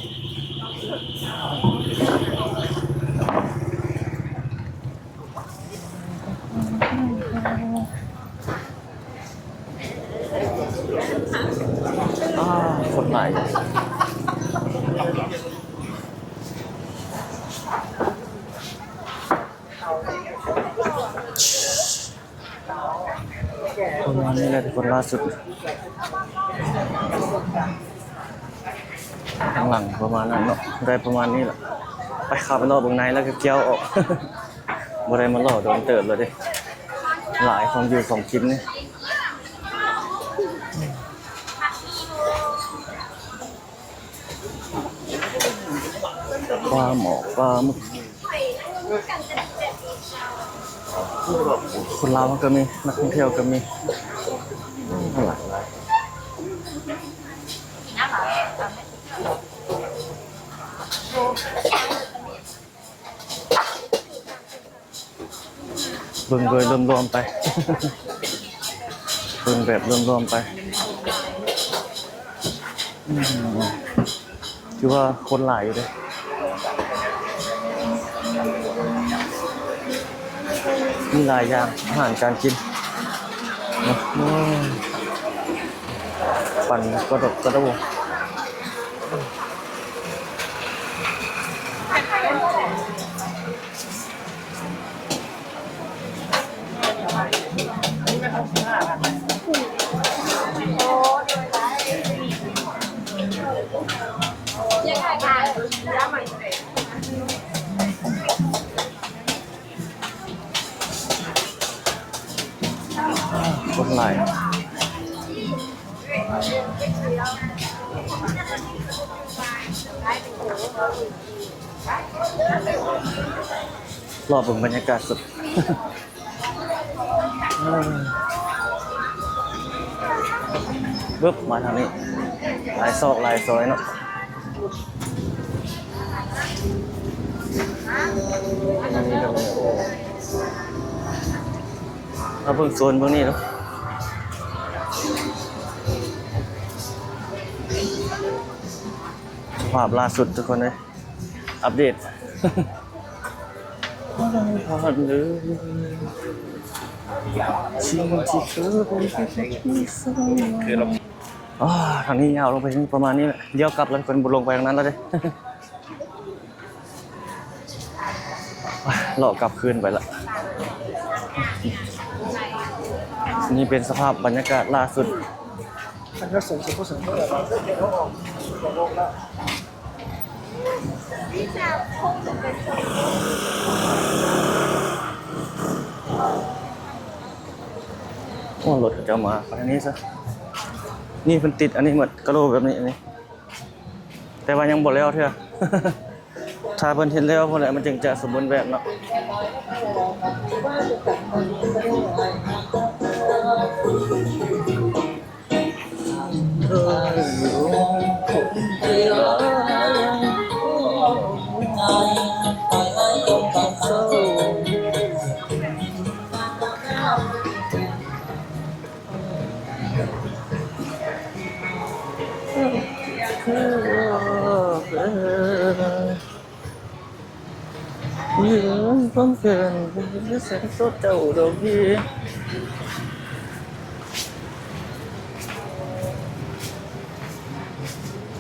ອ້າ ຄົນຫຼາຍ ປະມານນີ້ແຫຼະທຸກຄົນ ລ່າສຸດ ທາງຫຼັງປະມານນັ້ນເນາະ ໄດ້ປະມານນີ້ແຫຼະ. ໄປ ເຂົ້າໄປເລາະເບິ່ງໃນ ແລ້ວກໍກ່ຽວອອກ. ບໍ່ໄດ້ມາເລາະດົນເຕີບແລ້ວເດ້ ຫຼາຍຂອງຢູ່ຂອງກິນນີ້. ປາໝໍ ປາໝຶກ ຄົນລາວກໍມີ ນັກທ່ອງທ່ຽວກໍມີ ຫຼາກຫຼາຍ. ເບິ່ງໂດຍລວມໆໄປ ເບິ່ງແບບລວມໆໄປ ອືມ ຖືວ່າຄົນຫຼາຍຢູ່ເດ້ ມີຫຼາຍຢ່າງອາຫານການກິນ ໂອ້ ປັ່ນກະດົກກະໂດ. ຄົນຫຼາຍ. ລໍເບິ່ງບັນຍາກາດສົດ ບຶບ ມາທາງນີ້ ຫຼາຍຊອກຫຼາຍຊອຍເນາະ. ມາເບິ່ງໂຊນເບິ່ງນີ້ເນາະ ສະພາບລ່າສຸດທຸກຄົນເອີຍ ອັບເດດ ອໍ ທາງນີ້ຍາວລົງໄປປະມານນີ້ແຫຼະ ລ້ຽວກັບແລ້ວ ເພິ່ນບໍ່ລົງໄປທາງນັ້ນແລ້ວເດ້. ເລາະກັບຄືນໄປລະ ນີ້ເປັນສະພາບບັນຍາກາດລ່າສຸດ. ໂອ້ ລົດເຂົາເຈົ້າມາໄປທາງນີ້ຊະ ນີ້ເພິ່ນຕິດອັນນີ້ໝົດ ກະໂຫຼແບບນີ້ ອັນນີ້ ແຕ່ວ່າຍັງບໍ່ແລ້ວເທື່ອ ຖ້າເພິ່ນເຮັດແລ້ວພຸ້ນແຫຼະ ມັນຈຶ່ງຈະສົມບູນແບບເນາະ.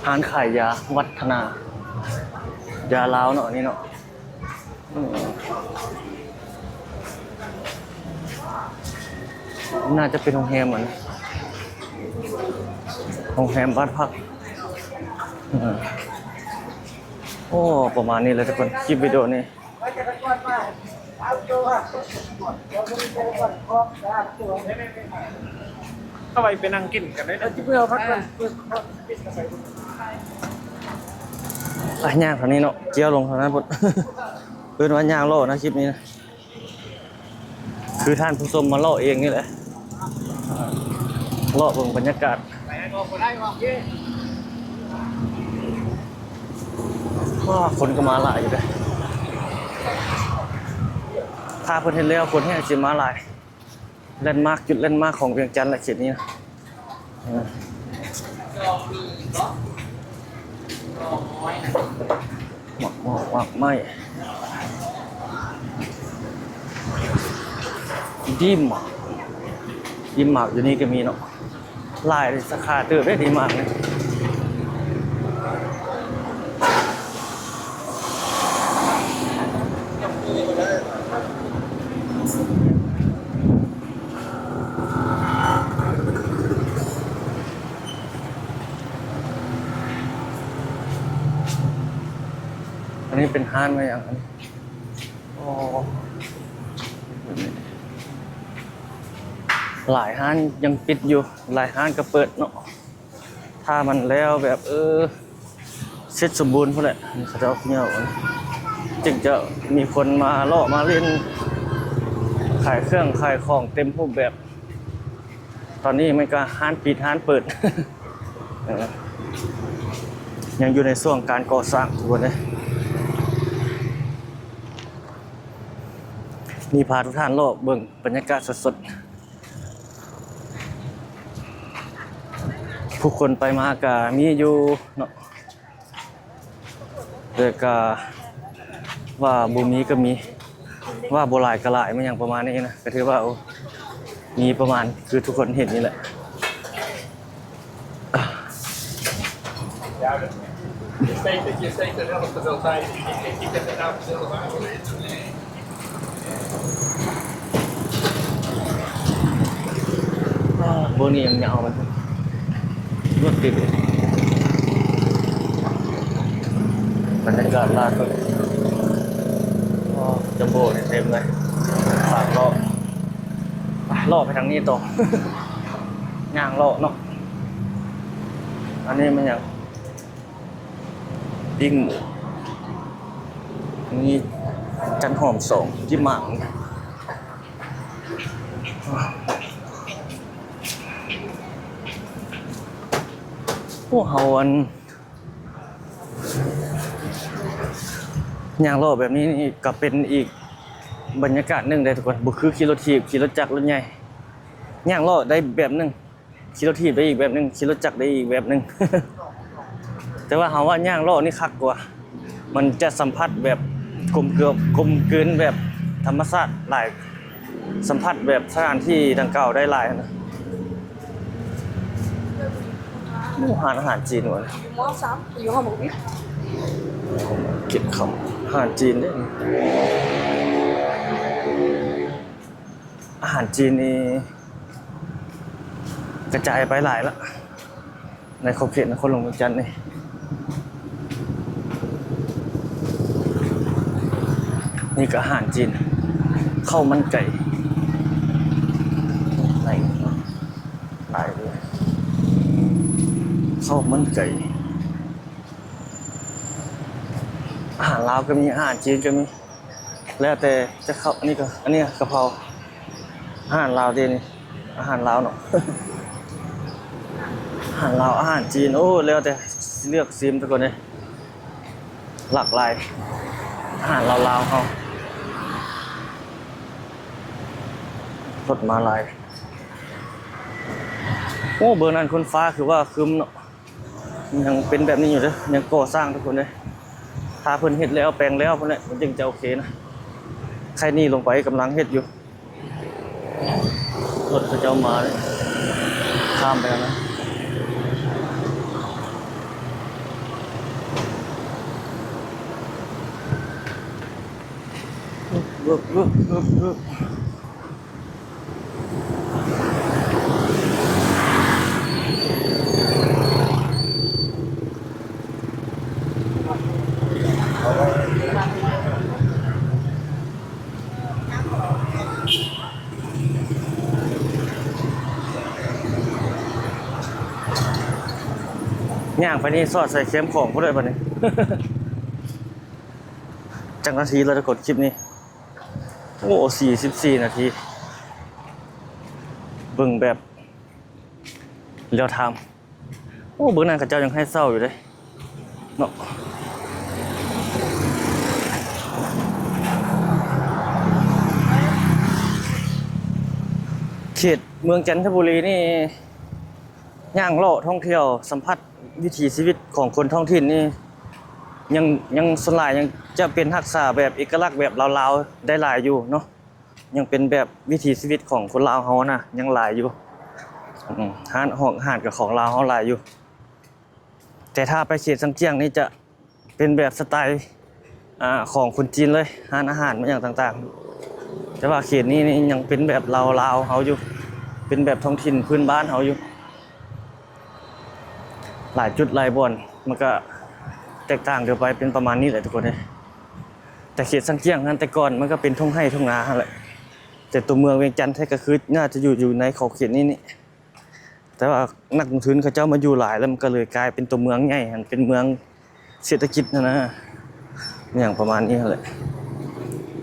ຮ້ານຂາຍຢາວັດທະນາ ຢາລາວເນາະ ອັນນີ້ເນາະ. ອືມ ໜ້າຈະເປັນໂຮງແຮມ ອັນ ໂຮງແຮມບ້ານພັກ. ອືມ ໂອ້ ປະມານນີ້ແຫຼະທຸກຄົນ ຄລິບວິດີໂອນີ້. ເອົາໄວ້ໄປນັ່ງກິນກັນເດ້. ອ່ະ ຍ່າງເທົ່ານີ້ເນາະ ກ້ຽວລົງເທົ່ານັ້ນພຸ້ນ ເອີ້ນວ່າຍ່າງເລາະນະ ຄລິບນີ້ນະ ຄືທ່ານຜູ້ຊົມມາເລາະເອງນີ້ແຫຼະ ເລາະເບິ່ງບັນຍາກາດ. ວ້າ ຄົນກໍມາຫຼາຍຢູ່ເດ້ ຖ້າເພິ່ນເຮັດແລ້ວ ຄົນແຮ່ງຊິມາຫຼາຍ. ແລນມາກ ຈຸດແລນມາກຂອງວຽງຈັນແຫຼະ ເຂດນີ້ນະ. ເອີ ໝາກ ໝາກ ໝາກໄມ້ ດີມາກ ດີມາກຢູ່ນີ້ກໍມີເນາະ. ຫຼາຍສາຂາເຕີບເດ້ ດີມາກນີ້. ອັນນີ້ເປັນຮ້ານແມ່ນຫຍັງ? ອໍ ຫຼາຍຮ້ານຍັງປິດຢູ່ ຫຼາຍຮ້ານກໍເປີດເນາະ. ຖ້າມັນແລ້ວແບບ ເອີ ເສັດສົມບູນພຸ້ນແຫຼະ ເຂົາເຈົ້າເອົາ ຈຶ່ງຈະມີຄົນມາເລາະມາຫຼິ້ນ ຂາຍເຄື່ອງຂາຍຂອງເຕັມຮູບແບບ. ຕອນນີ້ມັນກໍຮ້ານປິດຮ້ານເປີດ ເອີ ຍັງຢູ່ໃນຊ່ວງການກໍ່ສ້າງທຸກຄົນເອີຍ. ນີ້ພາທຸກທ່ານເລາະເບິ່ງບັນຍາກາດສົດໆ ຜູ້ຄົນໄປມາກະມີຢູ່ເນາະ ແຕ່ກະວ່າບໍ່ມີກະມີ ວ່າບໍ່ຫຼາຍກະຫຼາຍ ແມ່ນຫຍັງປະມານນີ້ນະ ກະຖືວ່າ ໂອ້ ມີປະມານຄືທຸກຄົນເຫັນນີ້ແຫຼະ. Bonnie yang nyawa tu. Buat tu. ບັນຍາກາດລ່າສຸດ ໂອ້ ຈຳໂບ້ນີ້ເຕັມເລີຍ ສາມລໍ້ ໄປ ເລາະໄປທາງນີ້ຕໍ່ ຍ່າງເລາະເນາະ. ອັນນີ້ມັນຫຍັງ? ປີ້ງໝູ ມີຈັນຫອມສອງ ຈິບໝາກ. ໂອ້ ເຮົາ ອັນ ຍ່າງເລາະແບບນີ້ນີ້ກະເປັນອີກບັນຍາກາດໜຶ່ງເດ້ທຸກຄົນ ບໍ່ຄືຂີ່ລົດຖີບ ຂີ່ລົດຈັກ ລົດໃຫຍ່ ຍ່າງເລາະໄດ້ແບບໜຶ່ງ ຂີ່ລົດຖີບໄດ້ອີກແບບໜຶ່ງ ຂີ່ລົດຈັກໄດ້ອີກແບບໜຶ່ງ ແຕ່ວ່າເຮົາວ່າຍ່າງເລາະນີ້ຄັກກວ່າ ມັນຈະສຳຜັດແບບກົມເກືອບ ກົມກືນແບບທຳມະຊາດຫຼາຍ ສຳຜັດແບບສະຖານທີ່ດັ່ງກ່າວໄດ້ຫຼາຍຫັ້ນນະ. ໂອ້ ຮ້ານອາຫານຈີນຫວາ ຢູ່ ມ.ສາມ ຢູ່ຫ້ອງໝູ ກິນເຂົ້າ ອາຫານຈີນເດ້. ອາຫານຈີນນີ້ກະຈາຍໄປຫຼາຍລະ ໃນຂອບເຂດນະຄອນຫຼວງວຽງຈັນນີ້. ນີ້ກະອາຫານຈີນ ເຂົ້າມັນໄກ່ ຫຼາຍເລີຍ ເຂົ້າມັນໄກ່ ອາຫານລາວກະມີ ອາຫານຈີນກະມີ ແລ້ວແຕ່ຈະເຂົ້າ. ອັນນີ້ກະ ອັນນີ້ກະເພົາ ອາຫານລາວເດ້ນີ້ ອາຫານລາວເນາະ ອາຫານລາວ ອາຫານຈີນ ໂອ້ ແລ້ວແຕ່ຊິເລືອກຊິມທຸກຄົນເອີຍ ຫຼາກຫຼາຍ ອາຫານລາວໆ ເຮົາ ລົດມາຫຼາຍ. ໂອ້ ເບິ່ງນັ້ນ ຄົນຟ້າຄືວ່າຄຶ້ມເນາະ. ຍັງເປັນແບບນີ້ຢູ່ເດີ ຍັງກໍ່ສ້າງທຸກຄົນເອີຍ ຖ້າເພິ່ນເຮັດແລ້ວແປງແລ້ວພຸ້ນແຫຼະ ມັນຈຶ່ງຈະໂອເຄນະ ໄຄນີ້ລົງໄປກຳລັງເຮັດຢູ່ ລົດເຂົາເຈົ້າມາເລີຍ ຂ້າມໄປແລ້ວນະ ຍ່າງໄປນີ້ສອດໃສ່ແຄມຂອງພຸ້ນເລີຍບາດນີ້. ຈັກນາທີແລ້ວທຸກຄົນ ຄລິບນີ້ ໂອ້ ສີ່ສິບສີ່ນາທີ ເບິ່ງແບບ real time. ໂອ້ ເບິ່ງນັ້ນເຂົາເຈົ້າຍັງໃຫ້ເຊົ່າຢູ່ເດ້ເນາະ ເຂດເມືອງຈັນທະບູລີນີ້ ຍ່າງເລາະທ່ອງທ່ຽວ ສຳຜັດວິຖີຊີວິດຂອງຄົນທ້ອງຖິ່ນນີ້ ຍັງ ຍັງສ່ວນຫຼາຍຍັງຈະເປັນຮັກສາແບບເອກະລັກແບບລາວໆໄດ້ຫຼາຍຢູ່ເນາະ ຍັງເປັນແບບວິຖີຊີວິດຂອງຄົນລາວເຮົານະ ຍັງຫຼາຍຢູ່ ອືມ ຮ້ານອາຫານກະຂອງລາວເຮົາຫຼາຍຢູ່ ແຕ່ຖ້າໄປເຂດຊາງຈຽງນີ້ຈະ ເປັນແບບສະໄຕ ອາ ຂອງຄົນຈີນເລີຍ ຮ້ານອາຫານຫຍັງຕ່າງໆ ແຕ່ວ່າເຂດນີ້ນີ້ຍັງເປັນແບບລາວໆເຮົາຢູ່ ເປັນແບບທ້ອງຖິ່ນພື້ນບ້ານເຮົາຢູ່ ຫຼາຍຈຸດຫຼາຍບ່ອນ ມັນກະແຕກຕ່າງກັນໄປ ເປັນປະມານນີ້ແຫຼະທຸກຄົນເອີຍ. ແຕ່ເຂດຊາງຈຽງຫັ້ນ ແຕ່ກ່ອນມັນກະເປັນທົ່ງໄຮ່ທົ່ງນາຫັ້ນແຫຼະ ແຕ່ຕົວເມືອງວຽງຈັນແທ້ກະຄືໜ້າຈະຢູ່ ຢູ່ໃນຂອບເຂດນີ້ນີ້ ແຕ່ວ່ານັກລົງທຶນເຂົາເຈົ້າມາຢູ່ຫຼາຍແລ້ວ ມັນກະເລີຍກາຍເປັນຕົວເມືອງໃຫຍ່ຫັ້ນ ເປັນເມືອງເສດຖະກິດຫັ້ນນະ ຫຍັງປະມານນີ້ຫັ້ນແຫຼະ.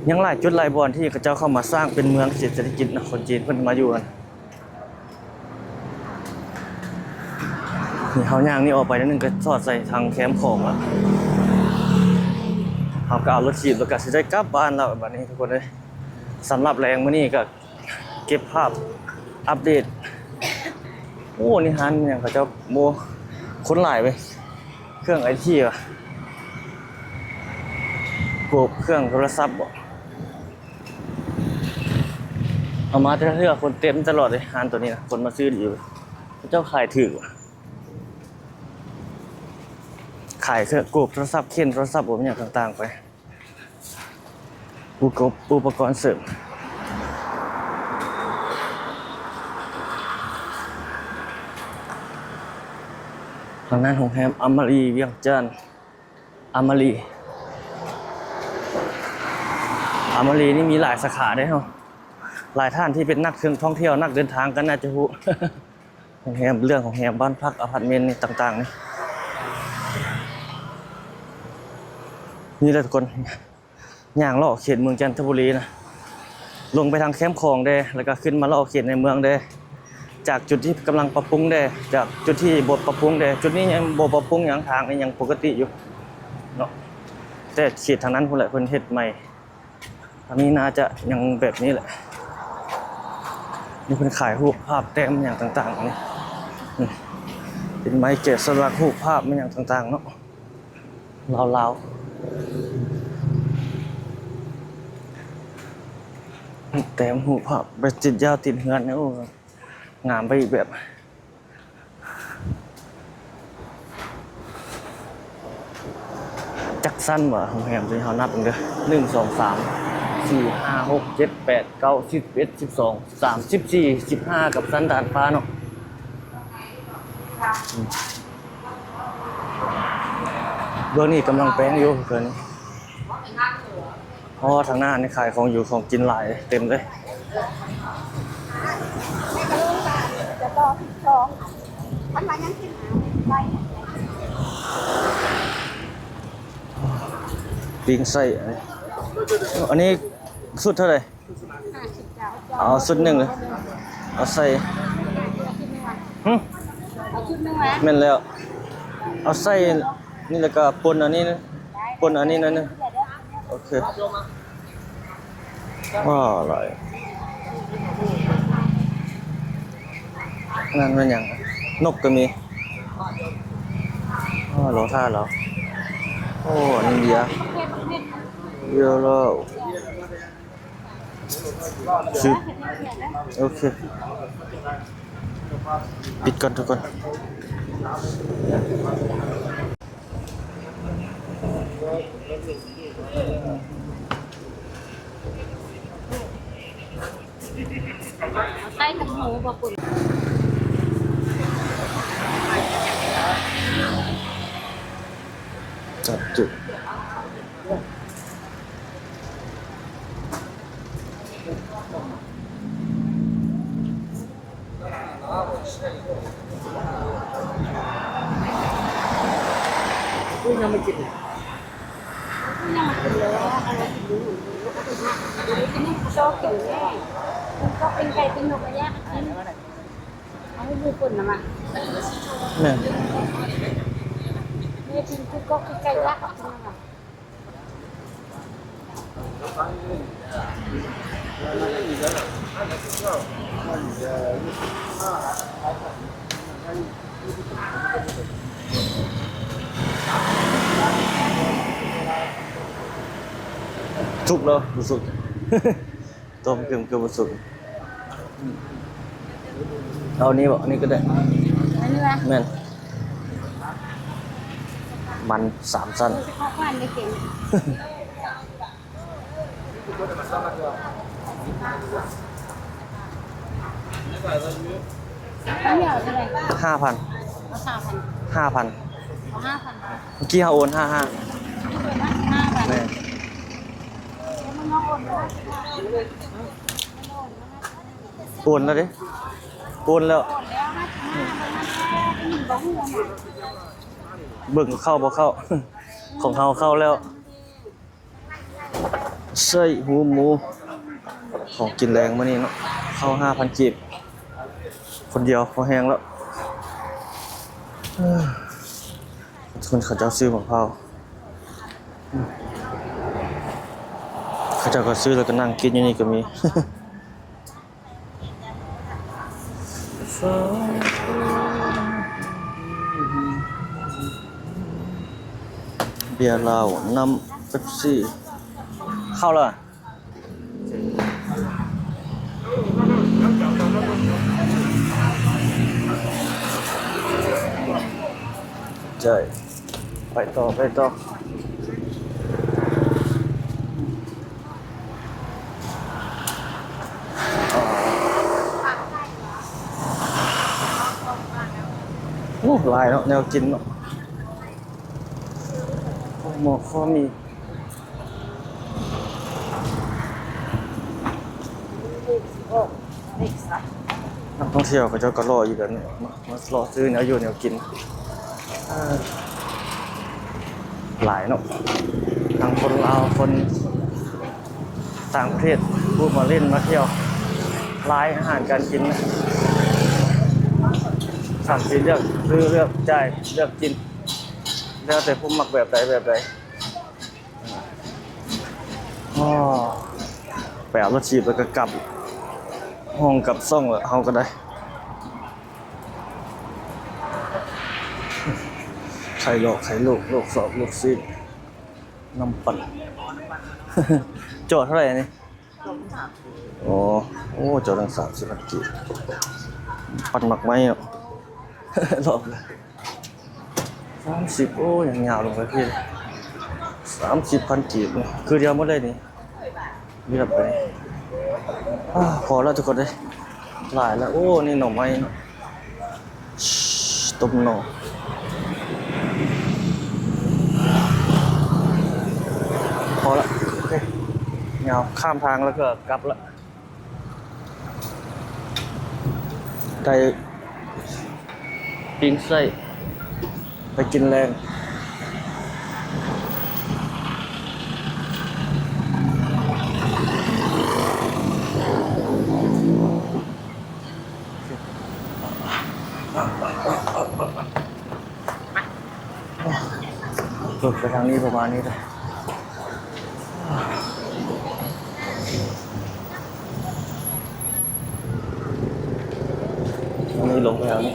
ຍັງຫຼາຍຈຸດຫຼາຍບ່ອນທີ່ເຂົາເຈົ້າເຂົ້າມາສ້າງເປັນເມືອງເສດ ເສດຖະກິດນະ ຄົນຈີນເພິ່ນມາຢູ່ຫັ້ນ. ນີ້ເຮົາຍ່າງນີ້ອອກໄປໜ້ອຍໜຶ່ງກະສອດໃສ່ທາງແຄມຂອງລະ ເຮົາກະເອົາລົດຖີບແລ້ວກະຊິໄດ້ກັບບ້ານລະບາດນີ້ທຸກຄົນເອີຍ. ສຳລັບແລງມື້ນີ້ກໍເກັບພາບອັບເດດ. ໂອ້ ນີ້ຮ້ານຫຍັງເຂົາເຈົ້າ ໂອ້ ຄົນຫຼາຍເວີຍ. ເຄື່ອງໄອທີຫວາ? ໂກບ ເຄື່ອງໂທລະສັບບໍ? ເອົາມາແຕ່ລະເທື່ອຄົນເຕັມຕະຫຼອດເລີຍ. ຮ້ານໂຕນີ້ນະ ຄົນມາຊື້ດີຢູ່. ເຂົາເຈົ້າຂາຍຖືກຫວາ? ຂາຍເຄື່ອງໂກບໂທລະສັບ, ເຄສໂທລະສັບ ອາຫຍັງຕ່າງໆໄປ. ອຸປະກອນ ອຸປະກອນເສີມ. ທາງດ້ານໂຮງແຮມອາມາຣີວຽງຈັນ. ອາມາຣີ ອາມາຣີນີ້ມີຫຼາຍສາຂາເດ້ເນາະ. ຫຼາຍທ່ານທີ່ເປັນນັກທ່ອງທ່ຽວ ນັກເດີນທາງກໍໜ້າຈະຮູ້. ໂຮງແຮມ ເລື່ອງໂຮງແຮມ ບ້ານພັກ ອາພາດເມັນນີ້ຕ່າງໆນີ້. ນີ້ແຫຼະທຸກຄົນ ຍ່າງເລາະເຂດເມືອງຈັນທະບູລີນະ ລົງໄປທາງແຄມຂອງແດ່ ແລ້ວກໍຂຶ້ນມາເລາະເຂດໃນເມືອງແດ່ ຈາກຈຸດທີ່ກຳລັງປັບປຸງແດ່ ຈາກຈຸດທີ່ບໍ່ປັບປຸງແດ່. ຈຸດນີ້ຍັງບໍ່ປັບປຸງຫຍັງ ທາງນີ້ຍັງປົກກະຕິຢູ່ເນາະ ແຕ່ເຂດທາງນັ້ນພຸ້ນແຫຼະ ເພິ່ນເຮັດໃໝ່. ອັນນີ້ໜ້າຈະຍັງແບບນີ້ແຫຼະ. ນີ້ເພິ່ນຂາຍຮູບພາບແຕ້ມຫຍັງຕ່າງໆ ນີ້ ນີ້ເປັນໄມ້ແກະສະຫຼັກຮູບພາບຫຍັງຕ່າງໆເນາະ ລາວໆ ແຕ້ມຮູບພາບ ໄປຕິດຢາວຕິດເຮືອນ. ໂອ້ ງາມໄປອີກແບບ. ຈັກຊັ້ນຫວາ? ໂຮງແຮມຕົວນີ້ເຮົານັບເບິ່ງເດີ ໜຶ່ງ ສອງ ສາມ ສີ່ ຫ້າ ຫົກ ເຈັດ ແປດ ເກົ້າ ສິບ ສິບເອັດ ສິບສອງ ສິບສາມ ສິບສີ່ ສິບຫ້າ ກັບຊັ້ນດາດຟ້າເນາະ. ອືມ ເບື້ອງນີ້ກຳລັງແປງຢູ່ເພິ່ນ. ອໍ ທາງໜ້ານີ້ຂາຍຂອງຢູ່ຂອງກິນຫຼາຍເຕັມເລີຍ. ປີ້ງໄສ້ ອັນນີ້ຊຸດເທົ່າໃດ? ຫ້າສິບເກົ້າ. ເອົາຊຸດໜຶ່ງເລີຍ ເອົາໃສ່ ຫຶ? ເອົາຊຸດໜຶ່ງແຫຼະ. ແມ່ນແລ້ວ ເອົາໃສ່ນີ້ ແລ້ວກໍປົນອັນນີ້ ປົນອັນນີ້ໜ້ອຍໜຶ່ງ. ໂອເຄ. ວ້າວ ຫຼາຍ ນັ້ນແມ່ນຫຍັງ? ນົກກໍມີ. ອ້າວ ລໍຖ້າລາວ. ໂອ້ ອັນນີ້ເບຍ ເບຍລາວ. ຊຶບ ໂອເຄ ປິດກ່ອນທຸກຄົນ. ໃສ່ກັບໝູບໍ່? ຈັບຈຸດ. ແມ່ນ ແມ່ນ ກິນຄືກໍຄືໄກ່ຍາກກິນນະ. ສຸກແລ້ວ ບໍ່ສຸກ. ຕົ້ມເຄື່ອງ ເກືອບບໍ່ສຸກ. ເອົານີ້ບໍ? ອັນນີ້ກໍໄດ້. ອັນນີ້ຫວາ? ແມ່ນ. ມັນສາມຊັ້ນ. ເອີ ເອົາຫວານໄດ້ເກັ່ງ. ອັນນີ້ເອົາເທົ່າໃດ? ຫ້າພັນ. ເອົາສາມພັນ. ຫ້າພັນ. ເອົາຫ້າພັນ. ເມື່ອກີ້ເຮົາໂອນຫ້າຫ້າ. ໂອນມາສິບຫ້າພັນ. ແມ່ນ. ໂອນແລ້ວເດ້ ໂອນແລ້ວ ເບິ່ງເຂົ້າບໍ່ເຂົ້າ ຂອງເຮົາເຂົ້າແລ້ວ. ໄສ້ຫູໝູ ຂອງກິນແລງມື້ນີ້ເນາະ ເຂົ້າຫ້າພັນກີບ ຄົນດຽວພໍແຮງແລ້ວ. ເອີ ຄົນເຂົາເຈົ້າຊື້ໝາກພ້າວ ຂ ເຈົ້າກໍຊື້ແລ້ວກໍນັ່ງກິນຢູ່ນີ້ກໍມີ. ເບຍລາວ ນ້ຳເປັບຊີ ເຂົ້າລະ ໃຈ ໄປຕໍ່ ໄປຕໍ່. ໂອ້ ຫຼາຍເນາະ ແນວກິນເນາະ ໝໍ້ຄໍມີ. ນັກທ່ອງທ່ຽວເຂົາເຈົ້າກໍລໍຢູ່ແບບນີ້ເນາະ ມາລໍຊື້ແນວຢູ່ແນວກິນ. ເອີ ຫຼາຍເນາະ ທັງຄົນລາວ ຄົນຕ່າງປະເທດ ຜູ້ມາຫຼິ້ນມາທ່ຽວ ຫຼາຍ ອາຫານການກິນ ສາມາດເລືອກຊື້ ເລືອກຈ່າຍ ເລືອກກິນ ແລ້ວແຕ່ຜູ້ມັກແບບໃດແບບໃດ. ອໍ ໄປເອົາລົດຖີບແລ້ວກໍກັບຫ້ອງກັບຊ່ອງລະ ເຮົາກໍໄດ້ ໄຂ່ຫຼອກ ໄຂ່ລູກ ລວກຊອກ ລວກຊີ້ນ ນ້ຳປັ່ນ. ເຈາະເທົ່າໃດນີ້? ອໍ ໂອ້ ເຈົ້າ ຕັ້ງສາມສິບພັນກີບ ປັດໝາກໄມ້ເນາະ ລອບລະສາມສິບ ໂອ້ ຍັງຍາວລົງໄປພີ້ ສາມສິບພັນກີບ ຄືດຽວໝົດເລີຍນີ້ ລຽບໄປ. ອາ ພໍແລ້ວທຸກຄົນເອີຍ ຫຼາຍແລ້ວ. ໂອ້ ນີ້ໜໍ່ໄມ້ເນາະ. ຕົ້ມໜໍ່ ພໍລະ ໂອເຄ ຍາວ ຂ້າມທາງແລ້ວກໍກັບລະ ໄດ້ປີ້ງໄສ້ໄປກິນແລງ. ລົງໄປທາງນີ້ປະມານນີ້ເດີ ນີ້ລົງໄປທາງນີ້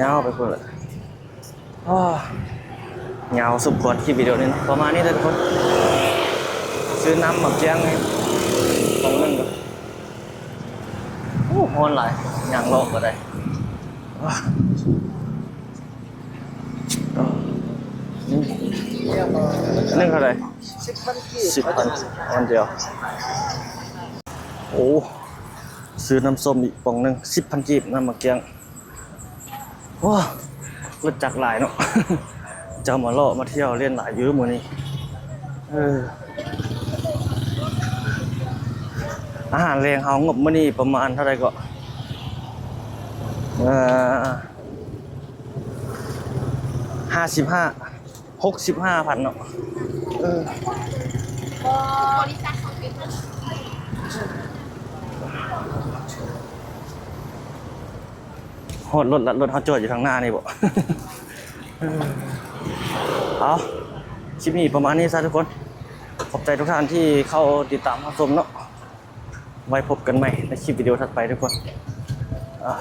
ຍາວໄປພຸ້ນແຫຼະ. ອ້າ ຍາວສົມຄວນຄລິບວິດີໂອນີ້ເນາະ ປະມານນີ້ເດີທຸກຄົນ. ຊື້ນ້ຳໝາກກ້ຽງໃຫ້ກອງໜຶ່ງກ່ອນ. ໂອ້ ຮ້ອນຫຼາຍ ຍ່າງເລາະກໍໄດ້. ອັນໜຶ່ງເທົ່າໃດ? ສິບພັນກີບ ສິບພັນ ອັນດຽວ. ໂອ້ ຊື້ນ້ຳສົ້ມອີກປ່ອງໜຶ່ງ ສິບພັນກີບ ນ້ຳໝາກກ້ຽງ. ໂອ້ ລົດຈັກຫຼາຍເນາະ ເຈົ້າມາເລາະມາທ່ຽວຫຼິ້ນຫຼາຍຢູ່ມື້ນີ້. ເອີ ອາຫານແລງເຮົາງົບມື້ນີ້ປະມານເທົ່າໃດເກາະ? ເອີ ຫ້າສິບຫ້າ ຫົກສິບຫ້າພັນເນາະ. ເອີ ຮອດລົດລະ ລົດເຮົາຈອດຢູ່ທາງໜ້ານີ້ບໍ? ເອົາ ຄລິບນີ້ປະມານນີ້ຊະທຸກຄົນ. ຂອບໃຈທຸກທ່ານທີ່ເຂົ້າຕິດຕາມຮັບຊົມເນາະ. ໄວ້ພົບກັນໃໝ່ໃນຄລິບວິດີໂອຖັດໄປທຸກຄົນ. ອາ